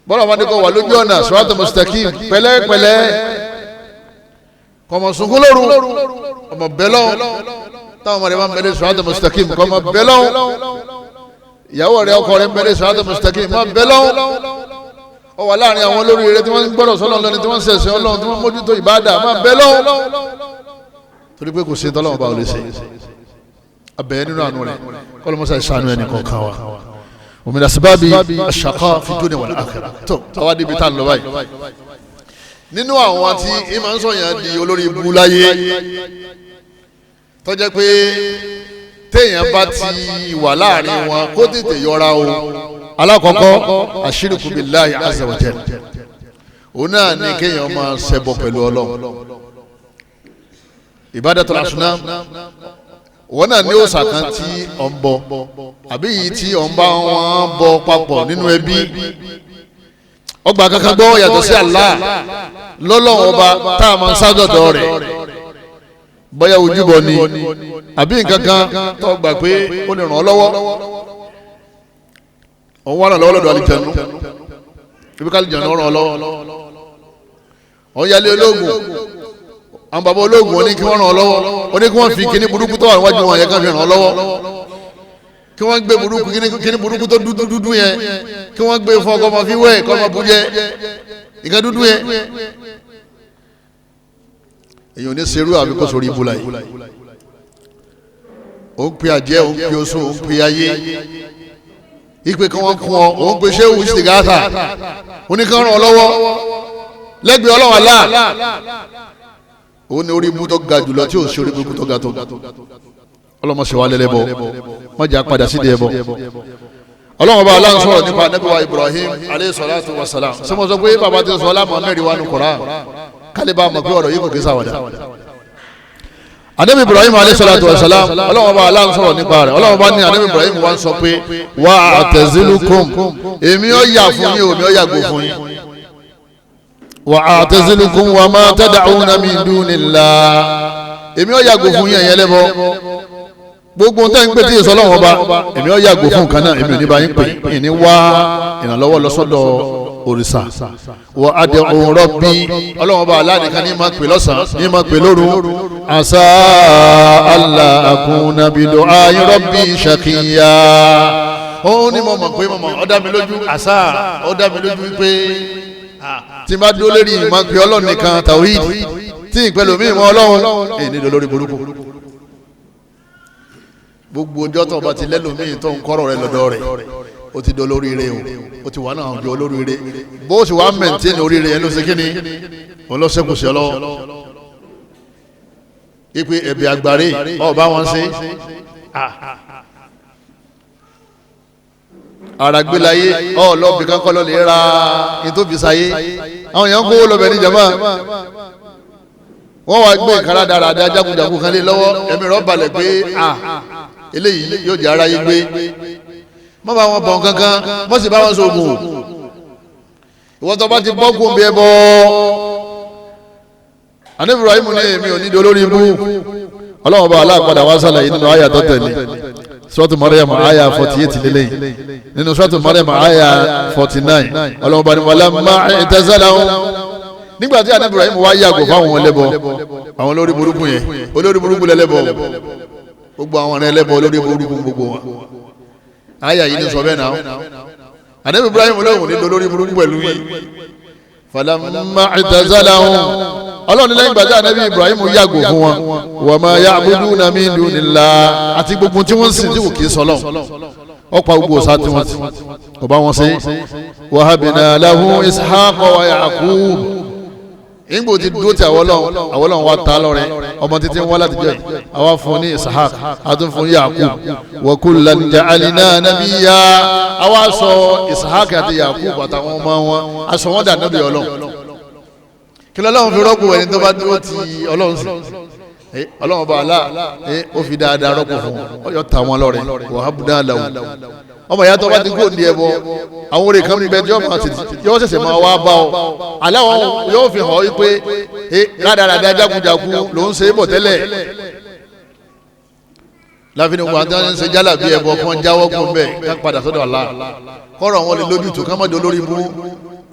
Bọ́lá bá ní kó wà lójú ọ̀nà sirata mustaqim pẹ̀lẹ́pẹ̀lẹ́, kọmọ sunkún lóru, ọmọ bẹlọ táwọn ọmọ rẹ máa ń bẹ̀rẹ̀ sirata mustaqim, kọmọ bẹlọ ìyàwó rẹ ọkọ rẹ ń bẹ̀rẹ̀ sirata mustaqim, máa bẹlọ. Ó wà láàrin àwọn olórí rẹ tí wọ́n ń gbọ́dọ̀ sọ́lọ́ lọ́ni, tí wọ́n ń ṣẹ̀sìn Ọlọ́run, tí wọ́n mójútó ìbádà, máa bẹlọ. Torí pé kò sí tọ́lọ́wọ́n bá ò lè ṣe. Abẹ́yẹ nínú àánú rẹ kọ́lọ́mọ́sá ìṣàánú ẹnì kọ̀ọ̀kan wa. Òmìnira síbáàbí aṣàkọ́ fi dunya wal akhirah. Tó àwa débi tá à ń lọ báyìí. Nínú àwọn tí ìmọ̀ ń sọ̀yàn di olórí ibú láyé, tó jẹ́ pé téèyàn bá ti wà láàrin wọn kó tètè yọra o. Alákọ̀ọ́kọ́, àṣírìkù billahi azza wa jalla, òun náà ní kéèyàn máa ṣẹbọ pẹ̀lú Ọlọ́run. Ibadatul asnam, wọn náà ní òòṣà kan tí ọ̀ ń bọ, àbí yìí tí ọ̀ ń bá wọn bọ papọ̀ nínú ẹbí. Ọgbà kankan gbọ́ yàtọ̀ sí Allah lọ́lọ́run ọba tá a máa ń sádọ̀dọ̀ rẹ̀, bóyá ojúbọ ni àbí nǹkan kan tó gbà pé ó lè ràn ọ́ lọ́wọ́. Òun wà lọ́wọ́ lọ́dọ̀ àlìjẹ̀nu, ibi ká àlìjẹ̀nu ràn ọ́ lọ́wọ́. Òun yálé ológun, àwọn bàbá ológun ó ní kí wọ́n ràn ọ́ lọ́wọ́, ó ní kí wọ́n fi kíní burúkú tó wà níwájú wọn yẹn ká fi ràn ọ́ lọ́wọ́, kí wọ́n gbé burúkú kíní burúkú tó dúdú dúdú yẹn, kí wọ́n gbé fún ọkọ ọmọ fi wẹ̀ kọ́ ọmọ bújẹ́ nǹkan dúdú yẹn. Èyàn ò ní serú àbí kó sórí ibùlà yìí. Ó ń pe àjẹ́, ó ń pe oṣó, ó ń pe ayé, ìpè kí wọ́n kún ọ, ó ń pe ṣéwù ṣìgáàtà, ó ní kí wọ́n ràn ọ́ lọ́wọ́ lẹ́gbẹ̀ẹ́ Ọlọ́run àlá. Ó ní orí ibú tó ga jùlọ tí ò sí orí ibú tó ga tó. Ọlọ́mọ ṣe wá lẹ́lẹ́bọ, má jẹ́ àpàdà sídìí ẹbọ. Ọlọ́run bá aláǹ sọ̀rọ̀ nípa Ànábì wa Ibrahim aleyhi salatu wa salam. Sọmọ sọ pé bàbá ti sọ aláàmọ mẹ́rin wa ní Kùránì, kálíbà mọ̀ pé ọ̀rọ̀ yìí kò kí sáwàdà. Anabi Ibrahim alayhi salatu wa salam, Ọlọ́run bá aláǹ sọ̀rọ̀ nípa rẹ̀. Ọlọ́run bá ní Anabi Ibrahim wá ń sọ pé wa a'tazilukum, èmi ó yà fún yín, èmi ó yàgò fún yín. Wa a'tazilukum wa ma tad'una min dunillah, èmi ó yàgò fún yín ẹ̀yin ẹlẹ́bọ. Gbogbo tẹ́ ń pè tí èso Ọlọ́run ọba, èmi ó yàgò fún nǹkan náà, èmi ò ní bá yín pè, ìní wá ìrànlọ́wọ́ lọ́sọ́dọ̀ òrìṣà. Wa ad'u rabbi, Ọlọ́run ọba aláàdìkan ní máa pè lọ́sàn-án, ní máa pè lóru. Asa alla akuna bi du'ai rabbi shaqiya. Ó ní mo mọ̀ pé mo mọ̀, ó dá mi lójú, àṣà ó dá mi lójú pé tí n bá dúró lérí ìmọ̀ pé Ọlọ́run nìkan tawhid, tí ìpẹ́lú mi mọ́ Ọlọ́run èyí nílò lórí burúkú. Gbogbo ọjọ́ tó bá ti lẹ́lòmíì tó ń kọ́rọ̀ rẹ lọ́dọ̀ rẹ̀, ó ti do olóríire o, ó ti wà náà ju olóríire. Bó o sì wá mẹ̀ntẹ́nì oríire yẹn ló ṣe kí ni òun ló ṣẹ́kù sí ọ lọ́wọ́. Ipe ẹ̀bẹ̀ àgbàre ọba wọn ṣe àràgbélayé ọlọ́ọ̀bì kankan lọ lè ra ìtòfisáyé. Àwọn èèyàn kówó lọ́bẹ̀ níjàmbá, wọ́n wá gbé nǹkan rádaràda jákujàku kan lé lọ́wọ́, ẹ̀mí rẹ̀ balẹ̀ pé à eléyìí yóò jẹ́ aráyé gbé. Má bá wọn bọ̀ kankan, má sì bá wọn sọ̀gùn. Ìwọ́n tó bá ti bọ́ kó bí ẹ bọ́. Ànábì Ibrahim ní èmi ò ní di olórí ibú. Ọlọ́wọ́n bá aláàpadà wá sàlàyé nínú àyà tó tẹ̀lé Suratu Maryam àyà 48 lélẹ́yìn. Nínú Suratu Maryam àyà 49, Ọlọ́wọ́n bá ní walamma i'tazalahum. Nígbà tí Ànábì Ibrahim wá yàgò fáwọn ẹlẹ́bọ, àwọn olórí burúkú yẹn, olórí burúkú lẹ́lẹ́bọ, gbogbo àwọn ọ̀rẹ́ ẹlẹ́bọ olórí burúkú gbogbo wọn. Àyà yìí ni sọ bẹ́ẹ̀ náà. Ànábì Ibrahim lóhùn ní olórí burúkú pẹ̀lú yìí. Falamma i'tazalahum, Ọlọ́run ní lẹ́yìn gbàdá Ànábì Ibrahim yàgò fún wọn, wa ma ya'buduna min dunillah, àti gbogbo tí wọ́n ń sìn tí kò kì í sọlọ́, ọ̀pá gbogbo ọ̀sá tí wọ́n ti kò bá wọn ṣe. Wahabna lahu Ishaqa wa Ya'qub, ìgbò ti dúró ti àwọn Ọlọ́run, àwọn Ọlọ́run wa ta lọ́rẹ ọmọ títí ń wá láti jẹ, àwa fún ní Ishaq, a tún fún Yaqub. Wa kullan ja'alna nabiyya, àwa sọ Ishaq àti Yaqub àtàwọn ọmọ wọn, a sọ wọn dà nábì Ọlọ́run. Kí lọ́lọ́run fi rọ́pò ẹni tó bá dúró ti Ọlọ́run sí? Ọlọ́run bá àlá ó fi dáadáa rọ́pò fún wọn, yọ ta wọn lọ́rẹ. Wa habna lahu, ọmọ ìyá tó bá ti kó ní ẹbọ, àwọn orí kan bẹ yọ ṣẹ̀ṣẹ̀ máa wá bá ọ, aláwọ yóò fi hàn ọ pé rádaràdà jákujáku ló ń ṣe é bọ̀ tẹ́lẹ̀. Láfi ni wọn ń ṣe jálà bí ẹbọ kan jáwọ́ kún bẹ́ẹ̀ ká padà sọ́dọ̀ Allah, kọ́rọ̀ wọn lè lójútùú ká má di olórí bú.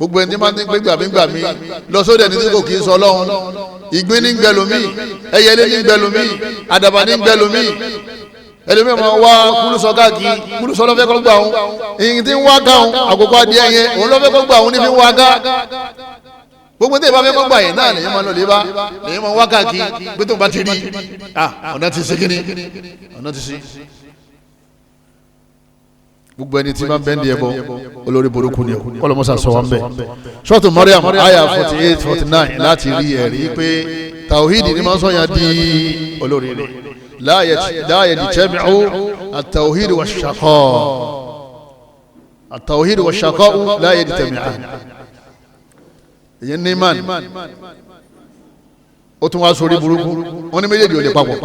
Gbogbo ẹni tí máa ń pé gbàmígbàmí lọ sódò ẹni tí kò kì í sọ Ọlọ́run. Ìgbín ní gbẹlómi, ẹyẹlé ní gbẹlómi, àdàbà ní gbẹlómi. Ẹlòmíì máa wá kúlùsọ káàkiri, kúlùsọ lọ́fẹ́ kọ́ gbà òun, ìyìn tí ń wá ká òun, àkókò adìẹ yẹn òun lọ́fẹ́ kọ́ gbà òun níbi ń wá ká. Gbogbo tí ìbá fẹ́ kọ́ gbà yẹn náà lèyìn máa lọ lè bá, lèyìn máa wá káàkiri pé tóun bá ti rí ọ̀nà ti ṣe kíni, ọ̀nà ti ṣe. Gbogbo ẹni tí máa ń bẹ́ẹ̀ ní ẹbọ olórí burúkú ni o, kọ́lọ́mọ́sá sọ wọn bẹ́ẹ̀. Suratu Maryam àyà 48 49 láti rí ẹ̀rí pé tàwíìdì ni máa ń sọ̀yàn di olórí rẹ̀. لا يجتمع التوحيد والشقاء، التوحيد والشقاء لا يجتمعان. Ìyẹn ní man ó tún wá sórí burúkú, wọn ní méjèèjì ò lè papọ̀,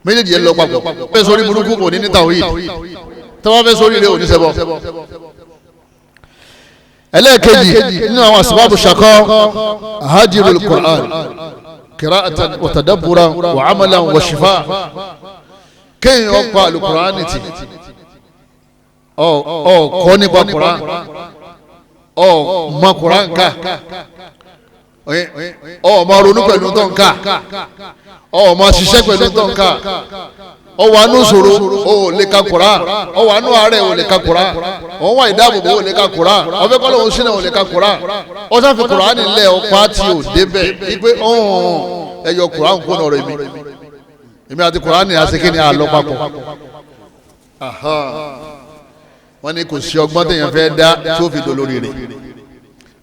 méjèèjì yẹn lọ papọ̀. Fẹ́ sórí burúkú kò ní ní tawhid, tọ́wọ́ fẹ́ sórí rẹ̀ ò ní ṣẹbọ. Ẹlẹ́ẹ̀kejì nínú àwọn asbábù shaqā hajrul Qur'an qira'atan wa tadabburan wa 'amalan wa shifa. Kéèyàn ọ̀pá alukur'ani ti ọ̀ kọ́ nípa Qur'an, ọ̀ mọ Qur'an ká, ọ̀ mọ ronú pẹ̀lú tó ń ká, ọ̀ mọ ṣiṣẹ́ pẹ̀lú tó ń ká, ọ̀ wà nù sòro ò lè ka Qur'an, ọ̀ wà nù àárẹ̀ ò lè ka Qur'an, ọ̀ wà ìdáàbòbò ò lè ka Qur'an, ọ̀fẹ́ kọ́ lóun sínú ò lè ka Qur'an, ọ̀ sáfì Qur'an nílẹ̀ ọ̀pá tí ò débẹ̀ wípé ọ̀hún ẹ̀yọ Qur'an kó nọ̀rọ̀ èmi èmi àti Qur'an ní àṣekí ni àlọ́ papọ̀. Wọ́n ní kò sí ọgbọ́n téèyàn fẹ́ dá tí ó fi dolórí rẹ̀,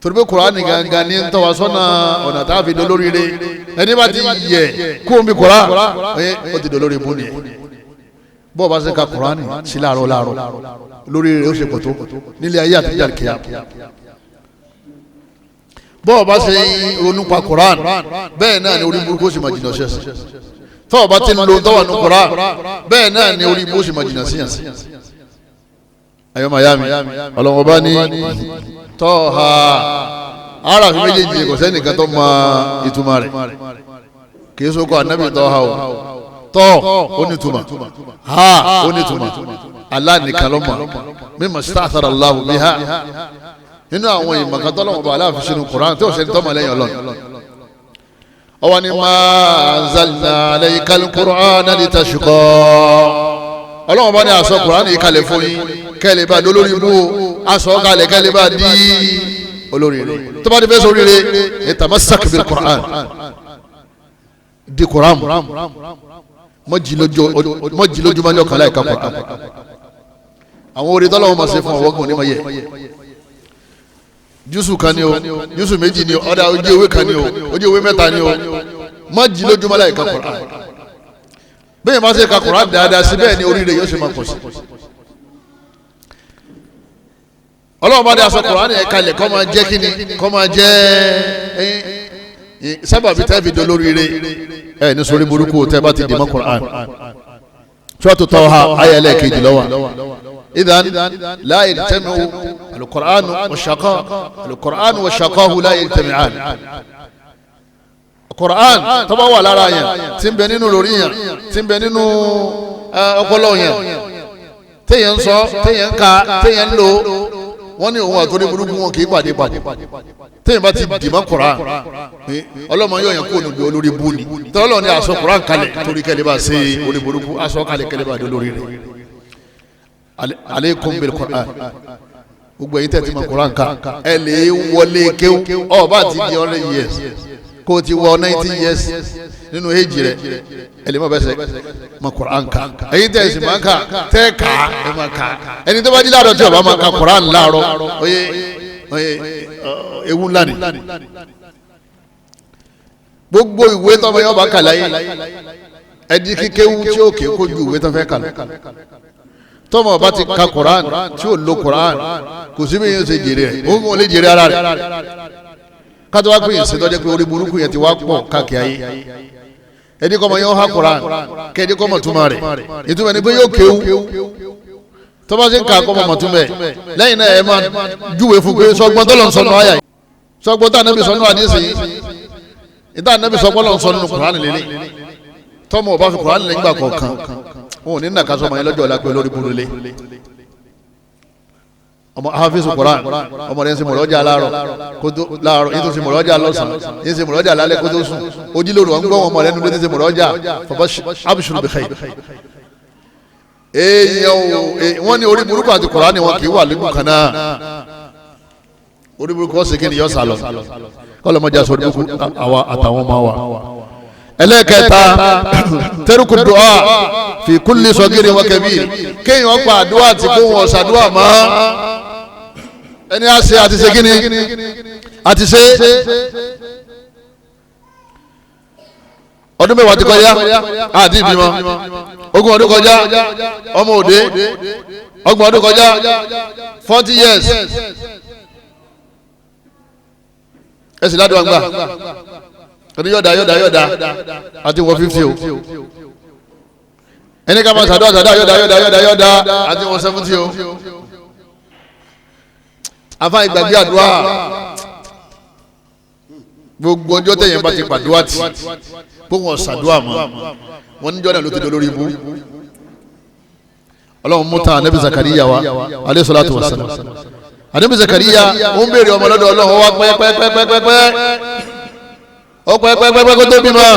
torí pé Qur'an gangan ní ń tọ́ wa sọ́nà ọ̀nà tá a fi dolórí rẹ̀. Ẹni bá ti yẹ kó omi Qur'an ó ti dolórí ibú nìyẹn. Bọ́ọ̀ bá ṣe ka Qur'an sí láàárọ̀ láàárọ̀ lórí rẹ̀ ó ṣe pọ̀ tó nílé ayé àti ìjà kíá. Bọ́ọ̀ bá ṣe ronú pa Quran bẹ́ẹ̀ náà ni orí burúkú sì máa jìnnà sí ẹ̀sìn. Tọ́ọ̀ bá ti ń lo tọ́wà ní Quran bẹ́ẹ̀ náà ni orí burúkú sì máa jìnnà sí ẹ̀sìn. Ayọ́ mayami ọlọ́wọ́n bá ní tọ́ha ara fi méjèèjì kò sẹ́nìkan tó mọ ìtumọ̀ rẹ̀. Kì í sọ́kọ́ ànábì tọ́ha o. Tọ́ ó ní túmọ̀, ha ó ní túmọ̀, Allah nìkan ló mọ̀. Mímọ̀ sta'thara Allahu biha nínú àwọn ìmọ̀kan tọ́lọ́wọ́n bá aláàfin sínú Qur'an tí ó ṣe ní tọ́mọ̀ lẹ́yìn Ọlọ́run. Ọwọ́ ni ma anzalna alayka al-Qur'ana litashqa. Ọlọ́wọ́n bá ní aṣọ Qur'an yìí kalẹ̀ fún yín kẹ́lẹ́ bá lólórí bú o, aṣọ kalẹ̀ kẹ́lẹ́ bá dí olórí rẹ̀. Tó bá ti fẹ́ sórí rẹ̀ tamassak bil Qur'an, di Qur'an mọ́jì lójúmọ́ ní ọ̀kan láìka Qur'an. Àwọn orí tọ́lọ́wọ́n máa ṣe fún ọwọ́ kan ní ma yẹ. Jùsù kan ni o, jùsù méjì ni o, ọ̀dà ojú ewé kan ni o, ojú ewé mẹ́ta ni o, mọ́jì lójúmọ́ láìka Qur'an. Bẹ́ẹ̀ máa ṣe ka Qur'an dáadáa sí bẹ́ẹ̀ ni oríire yóò ṣe máa pọ̀ sí. Ọlọ́run bá dé aṣọ Qur'an yẹn kalẹ̀ kó máa jẹ́ kíni, kó máa jẹ́ sábàbí tẹ́ẹ̀fì dolóríire. Ẹ ní sori burúkú tẹ́ bá ti dì mọ́ Qur'an. Suratu Taha ayé ẹlẹ́ẹ̀kejì ló wà. Idhan la yajtami'u al-Qur'anu wash-shaqa, al-Qur'anu wash-shaqa'u la yajtami'an. Qur'an tó bá wà lára yẹn, tí ń bẹ nínú lórí yẹn, tí ń bẹ nínú ọpọlọ yẹn, téèyàn ń sọ, téèyàn ń ka, téèyàn ń lò, wọ́n ní òun àtòrí burúkú wọn kì í pàdé pàdé. Téèyàn bá ti dìmọ́ Qur'an, ọlọ́mọ yóò yẹn kó níbi olórí bú ni. Tọ́lọ́ ni aṣọ Qur'an kalẹ̀ torí kẹ́lẹ́ bá ṣe orí burúkú, aṣọ kalẹ̀ kẹ́lẹ́ bá dé olórí rẹ̀. Aleikum bil Qur'an. Gbogbo ẹ̀yin tẹ́ ti mọ̀ Qur'an ká, ẹ lè wọlé kéwú. Ọ bá ti di 100 years, kó o ti wọ 90 years nínú èjì rẹ̀, ẹ lè má bẹ́sẹ̀ mọ̀ Qur'an ká. Ẹ̀yin tẹ́ ẹ̀sìn máa ń kà, tẹ́ ká ẹ máa kà. Ẹni tó bá jí láàárọ̀ tí ó bá máa ka Qur'an láàárọ̀, oye oye ewu ńlá ni. Gbogbo ìwé tọ́mọ yẹn ọba kà láyé, ẹdi kíkéwu tí ó ké kó ju ìwé tó fẹ́ kà lọ. Tọ́mọ ọba ti ka Qur'an tí ó lo Qur'an, kò sí bí yẹn ṣe jèrè rẹ̀, òun kò lè jèrè ara rẹ̀. Kátó wá pé yẹn ṣe tọ́jú pé orí burúkú yẹn ti wá pọ̀ káàkiri ayé. Ẹni kọ́ mọ yẹn ó ha Qur'an, kẹ́ni kọ́ mọ̀ túmọ̀ rẹ̀. Ìtumọ̀ ni pé yóò kéwu. Tọ́ba ṣe ń ka kọ́ mọ̀ túmọ̀ ẹ̀. Lẹ́yìn náà ẹ máa júwe fún pé sọgbọ́n tó lọ sọnù àyà yìí, sọgbọ́n tó ànábì sọnù àdìsí yìí, ìdá ànábì sọgbọ́n lọ sọnù Qur'an lélẹ̀. Tọ́mọ ọba fi Qur'an lẹ́yìn gbà kọ̀ọ̀kan, wọn ò ní nàka sọmọ yẹn lọ́jọ́ ọ̀la pé olórí burú lé. Ọmọ hafizu Qur'an, ọmọ rẹ̀ ń ṣe mọ̀lọ́jà láàárọ̀ kótó láàárọ̀, yìí tó ṣe mọ̀lọ́jà lọ́sàn-án, yìí ṣe mọ̀lọ́jà lálẹ́ kótó sùn. Ojúlóru wọn gbọ́ wọn ọmọ rẹ̀ nínú lé ṣe mọ̀lọ́jà fabashiru bi khair. Èèyàn wọn ní orí burúkú àti Qur'an ni wọn kì í wà lójú kan náà. Orí burúkú ọ̀sẹ̀ kí ni yọ sálọ kọ́lọ́mọdé aṣọ orí burúkú àwa àtàwọn ọmọ wa. Ẹlẹ́kẹta, tẹ́rùkù dùá fi kulli sọgírí wa kabir. Kéèyàn pa àdúrà tí kò wọ́n ṣàdúrà mọ́. Ẹni àṣẹ àti ṣe kíni àti ṣe. Ọdún mẹ́wàá ti kọjá àti ìbímọ, 20 ọdún kọjá ọmọ òde, 30 ọdún kọjá, 40 years. Ẹ sì ládùn àgbà ẹni yọ̀dá yọ̀dá yọ̀dá àti wọ 50 o. Ẹni ká máa ṣàdúrà ṣàdúrà yọ̀dá yọ̀dá yọ̀dá yọ̀dá àti wọ 70 o. Afa ìgbàgbé àdúrà. Gbogbo ọjọ́ tẹ̀yìn bá ti pàdúrà tì kó wọn ṣàdúrà mọ́, wọn níjọ́ náà ló ti dolórí ibú. Ọlọ́run mú tán anabi Zakariya wa alayhi salatu wa salam. Anabi Zakariya ó ń béèrè ọmọ lọ́dọ̀ Ọlọ́run, ó wá pẹ́pẹ́pẹ́pẹ́pẹ́, ó pẹ́pẹ́pẹ́pẹ́ kó tó bímọ.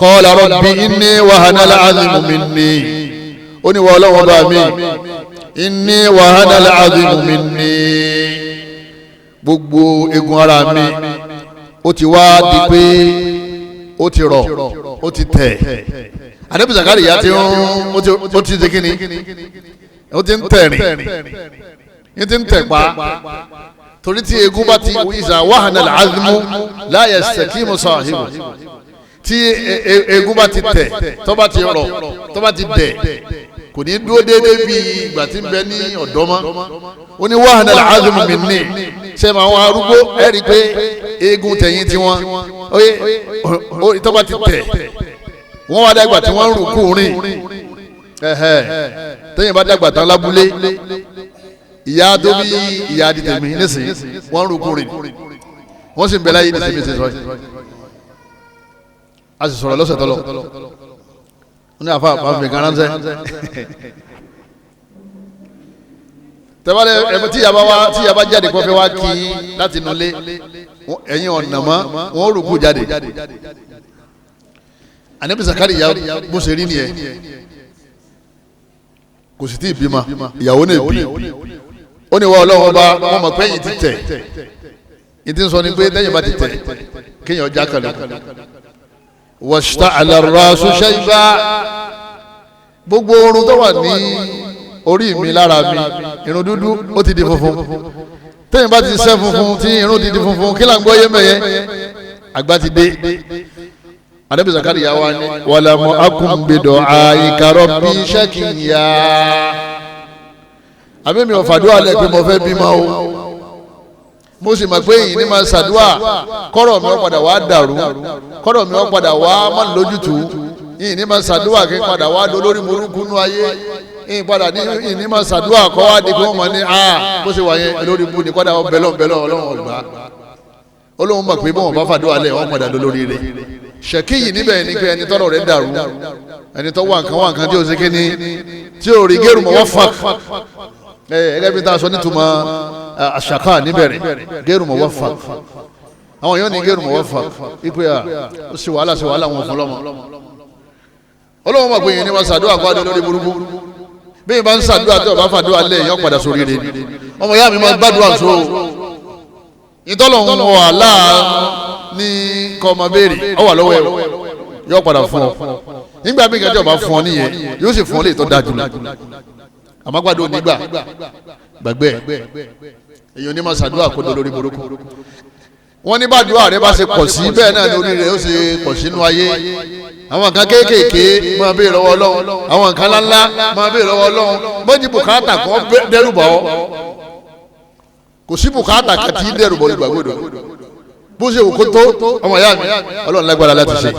Qala rabbi inni wahana al-'azmu minni. Ó ní wọ́n Ọlọ́run bá mi, inni wahana al-'azmu minni. Gbogbo egun ara mi ó ti wá di pé ó ti rọ̀, ó ti tẹ̀. Anabi Zakariya ti ń ó ti ṣe kíni, ó ti ń tẹ̀rìn, ní ti ń tẹ̀ pa. Torí tí egun bá ti ìzà wahana al-'azmu la yastakimu sahibu. Tí egun bá ti tẹ̀, tó bá ti rọ̀, tó bá ti dẹ̀, kò ní dúró déédéé bí ìgbà tí ń bẹ ní ọ̀dọ́ mọ́. Ó ní wahana al-'azmu minni. Sẹ́mi àwọn arúgbó ẹ̀ rí i pé eegun tẹ̀yìn tiwọn oye ìtọ́ba ti tẹ̀ wọ́n wá dàgbà tí wọ́n ń rùkú rìn. Tẹ́yìn bá dàgbà tán lábúlé, ìyá tó bí ìyá di tèmi nísìnyí wọ́n ń rùkú rìn, wọ́n sì ń bẹ láyé nísìnyí bí sọ yìí. A sì sọ̀rọ̀ lọ́sẹ̀ tọ́lọ̀ ní àfa àfàfin kan ránṣẹ́ tẹ́wálẹ̀ ẹ̀mí tí yaba wá tí yaba jáde kó fẹ́ wá kí láti nulẹ̀ ẹ̀yin ọ̀nà mọ́ wọ́n rúkú jáde. Ànábì Zakariya bó ṣe rí nìyẹn, kò sì tí ì bímọ, ìyàwó náà bí. Ó ní wọ́n Ọlọ́run ọba wọ́n mọ̀ pé ẹ̀yìn ti tẹ̀. Ìdí ń sọ ni pé tẹ́yìn bá ti tẹ̀ kéèyàn já kalẹ̀. Washta'ala ar-rasu shayba, gbogbo orun tó wà ní orí mi lára mi, irun dúdú ó ti di funfun. Tẹ́yìn bá ti sẹ́ funfun tí irun ti di funfun, kí là ń gbọ́ yé mẹ́yẹ, àgbà ti dé. Ànábì Zakariya wa ni walam akun bidu'aika rabbi shaqiya, àbí mi ò fàdúrà lẹ̀ pé mo fẹ́ bímọ o, mo sì mọ̀ pé yìí ní máa ṣàdúrà kọ́rọ̀ mi ó padà wá dàrú, kọ́rọ̀ mi ó padà wá má lójútùú, yìí ní máa ṣàdúrà kí n padà wá dolórí burúkú nú ayé, yìí padà ní yìí ní máa ṣàdúrà kọ́ wá di kí wọ́n mọ̀ ní a bó ṣe wà yẹn lórí bu ní kọ́dà bẹ́lọ̀ bẹ́lọ̀ Ọlọ́run ọ̀gbá. Olóhùn mọ̀ pé bọ́n bá fàdúrà lẹ̀ wọ́n padà dolórí rẹ̀. Ṣèkí yìí níbẹ̀ ni pé ẹni tọ́rọ̀ rẹ̀ dàrú, ẹni tọ́ wà nǹkan wà nǹkan tí ò ṣe kíni tí ò rí gẹ́rù mọ̀ wọ́n fà ẹgẹ́ bí tá a sọ nítumọ̀ àṣàkà níbẹ̀rẹ̀ gẹ́rù mọ̀ wọ́n fà. Àwọn yóò ní gẹ́rù mọ̀ wọ́n fà ipe à ó sì wàhálà sí wàhálà wọn fún lọ́mọ. Olóhùn mọ̀ pé yìí ni wọ́n ṣàdúrà kó adé lórí burúkú. Bí yìí bá ń ṣàdúrà tí ọba fàdúrà lẹ̀ yọ padà sórí rẹ̀. Ọmọ ìyá mi máa gbàdúrà so ìtọ́lọ̀ ń wà láà ní kọ́ ọmọ béèrè ọ wà lọ́wọ́ ẹ̀ yọ padà fún ọ. Nígbà míì kẹjọ bá fún ọ nìyẹn yóò sì fún ọ lè tọ́ da jùlọ. Àmọ́ gbàdúrà nígbà gbàgbé èyàn ní máa ṣàdúrà kó dolórí burúkú. Wọ́n ní bàdúrà rẹ bá ṣe pọ̀ sí bẹ́ẹ̀ náà ní orí rẹ ó ṣe pọ̀ sínú ayé. Àwọn nǹkan kéékèèké máa béèrè lọ́wọ́ Ọlọ́run, àwọn nǹkan ńláńlá máa béèrè lọ́wọ́ Ọlọ́run. Mọ́jì bùkátà kan dẹ́rù bọ̀ ọ́, kò sí bùkátà kan tí dẹ́rù bọ̀ olùgbàgbọ́dọ̀ bó ṣe wù kó tó. Ọmọ ìyá mi Ọlọ́run lágbára láti ṣe.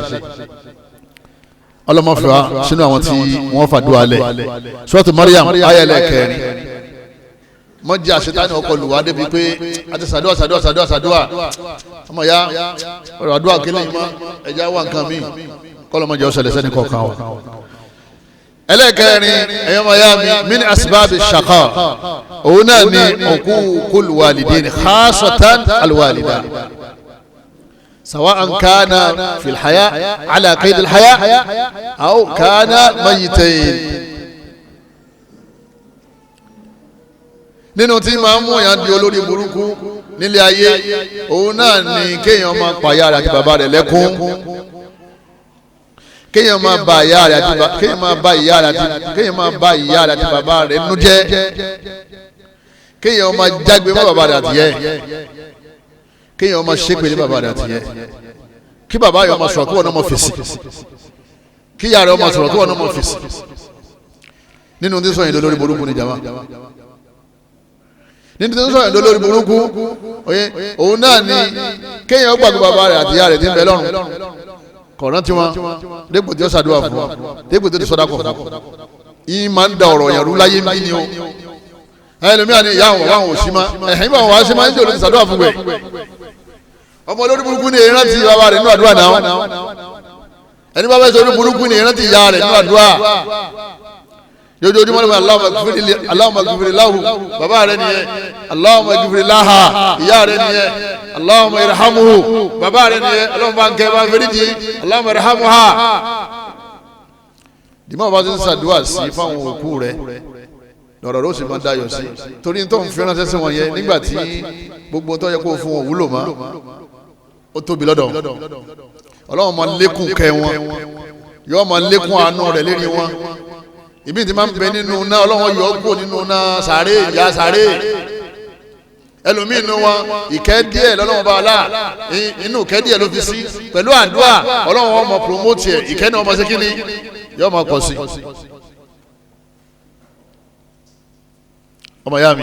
Ọlọ́mọfẹ́ sínú àwọn tí wọ́n fàdúrà lẹ̀. Suratu Maryam ayẹlẹ kẹrin. Mọ́jì àṣetánì ọkọ̀ lùwà débi pé àti sàdúà sàdúà sàdúà sàdúà ọmọ ya ọ̀rọ̀ àdúrà kele yìí mọ́ ẹja wà nǹkan mi kọ́lọ́mọdé ọ̀sẹ̀lẹ̀ sẹ́ni kọ̀ọ̀kan wa. Ẹlẹ́kẹrin ẹ̀yọ́ ọmọ ya mi min asbabi shaqa, òun náà ni uququl walidain khasatan alwalida sawa'an kana fil haya ala qayd al haya aw kana mayitayn. Nínú tí máa ń mú yàn di olórí burúkú nílé ayé, òun náà ni kéèyàn máa pa ìyá rẹ̀ àti bàbá rẹ̀ lẹ́kún, kéèyàn máa ba ìyá rẹ̀ àti kéèyàn máa ba ìyá rẹ̀ àti kéèyàn máa ba ìyá rẹ̀ àti bàbá rẹ̀ nú jẹ́, kéèyàn máa jágbe mọ́ bàbá rẹ̀ àti yẹ, kéèyàn máa ṣépè ní bàbá rẹ̀ àti yẹ, kí bàbá yẹn máa sọ̀rọ̀ kí wọ́n náà máa fèsì, kí ìyá rẹ̀ máa sọ̀rọ̀ kí wọ́n náà máa fèsì. Nínú tí sọ̀yìn lórí burúkú ni jama, nínú tí sọ̀yìn lórí burúkú òun náà ni kéèyàn gbàgbé bàbá rẹ̀ àti ìyá rẹ̀ tí ń bẹ lọ́run kọ̀ọ̀rán tí wọn dépò tí ó ṣàdúrà fún wọn, dépò tí ó ti sọdá kọ̀ fún wọn. Yìí máa ń da ọ̀rọ̀ yẹn rú láyé ń bí ni o. Ẹlòmíràn ni ìyá àwọn àwọn òsì máa ẹ̀hìn bá àwọn wá sí máa ń jẹ́ olóòtú ṣàdúrà fún gbẹ. Ọmọ olórí burúkú ni ìrántí bàbá rẹ̀ nínú àdúrà náà. Ẹni bá fẹ́ sọ olórí burúkú ni ìrántí ìyá rẹ̀ nínú àdúrà. Jojoojúmọ́ ni Allahumma gfiri lahu bàbá rẹ̀ nìyẹn, Allahumma gfiri laha ìyá rẹ̀ nìyẹn, Allahumma irhamuhu bàbá rẹ̀ nìyẹn, Allahumma bá ń kẹ́ bá ń fẹ́rí jì, Allahumma irhamuha. Dìmọ́ bá ti ń ṣàdúrà sí fáwọn òkú rẹ̀ lọ́rọ̀ ló sì máa dayọ̀ sí, torí tó ń fi ránṣẹ́ sí wọn yẹn nígbà tí gbogbo tó yẹ kó fún wọn wúlò mọ́ ó tóbi lọ́dọ̀ Ọlọ́run máa lékún kẹ́ wọn, yóò máa lékún àánú rẹ̀ lérí wọn. Ìbí tí máa ń bẹ nínú náà Ọlọ́run yọ kó nínú náà sàárè ìyá sàárè ẹlòmíì nínú wọn ìkẹ́ díẹ̀ lọ́lọ́run bá ọlá inú ìkẹ́ díẹ̀ ló fi sí pẹ̀lú àdúrà Ọlọ́run wọn mọ̀ promote ẹ̀ ìkẹ́ náà ọmọ sí kíni yóò máa pọ̀ sí. Ọmọ ya mi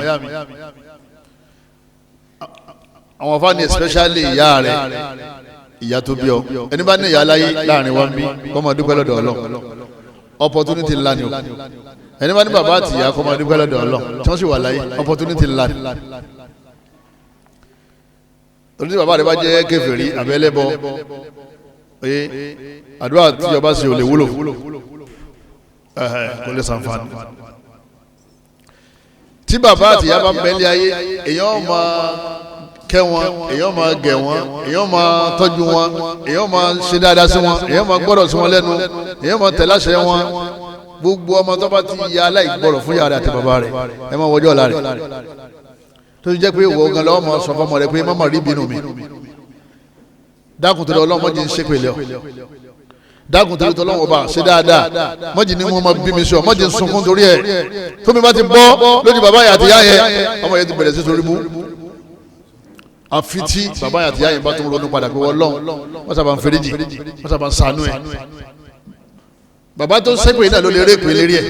Àwọn afáàní especially ìyá rẹ̀, ìyá tó bí ọ, ẹni bá ní ìyá láyé láàrin wa ń bí kó máa dúpẹ́ lọ́dọ̀ Ọlọ́run, opportunity ńlá ni o. Ẹni bá ní bàbá àti ìyá kó máa dúpẹ́ lọ́dọ̀ Ọlọ́run tí wọ́n sì wà láyé, opportunity ńlá ni. Torí tí bàbá rẹ̀ bá jẹ́ kèfèrí àbẹ́lẹ́bọ, àdúrà tí ọba ṣe ò lè wúlò, kò lè ṣàǹfààní. Tí bàbá àti ìyá bá ń bẹ́lẹ̀ ayé, èèyàn máa kẹ́ wọn, èèyàn máa gẹ̀ wọn, èèyàn máa tọ́jú wọn, èèyàn máa ṣe dáadáa sí wọn, èèyàn máa gbọ́dọ̀ sí wọn lẹ́nu, èèyàn máa tẹ̀lé àṣẹ wọn. Gbogbo ọmọ tó bá ti ya aláìgbọ́rọ̀ fún ìyá rẹ̀ àti bàbá rẹ̀, ẹ máa wọjọ́ ọ̀la rẹ̀. Tó ti jẹ́ pé ìwọ gan lọ́wọ́ máa sọ fọmọ rẹ̀ pé má má rí bínú mi, dákun torí Ọlọ́run mọ́jì ń ṣépè lé ọ, dákun torí tọ́lọ́wọ́ bá ṣe dáadáa, mọ́jì ní mo máa bí mi sọ, mọ́jì ń sunkún torí ẹ̀. Tómi bá ti bọ́ lójú bàbá yẹn àti ìyá yẹn, ọmọ yẹn ti bẹ̀rẹ̀ sí torí mú. Àfi tí bàbá yẹn àti ìyá yẹn bá tún ronú padà pé Ọlọ́run wọ́n sábà ń feríjì, wọ́n sábà ń ṣàánú ẹ̀. Bàbá tó ṣépè náà ló lè ré ìpè lérí ẹ̀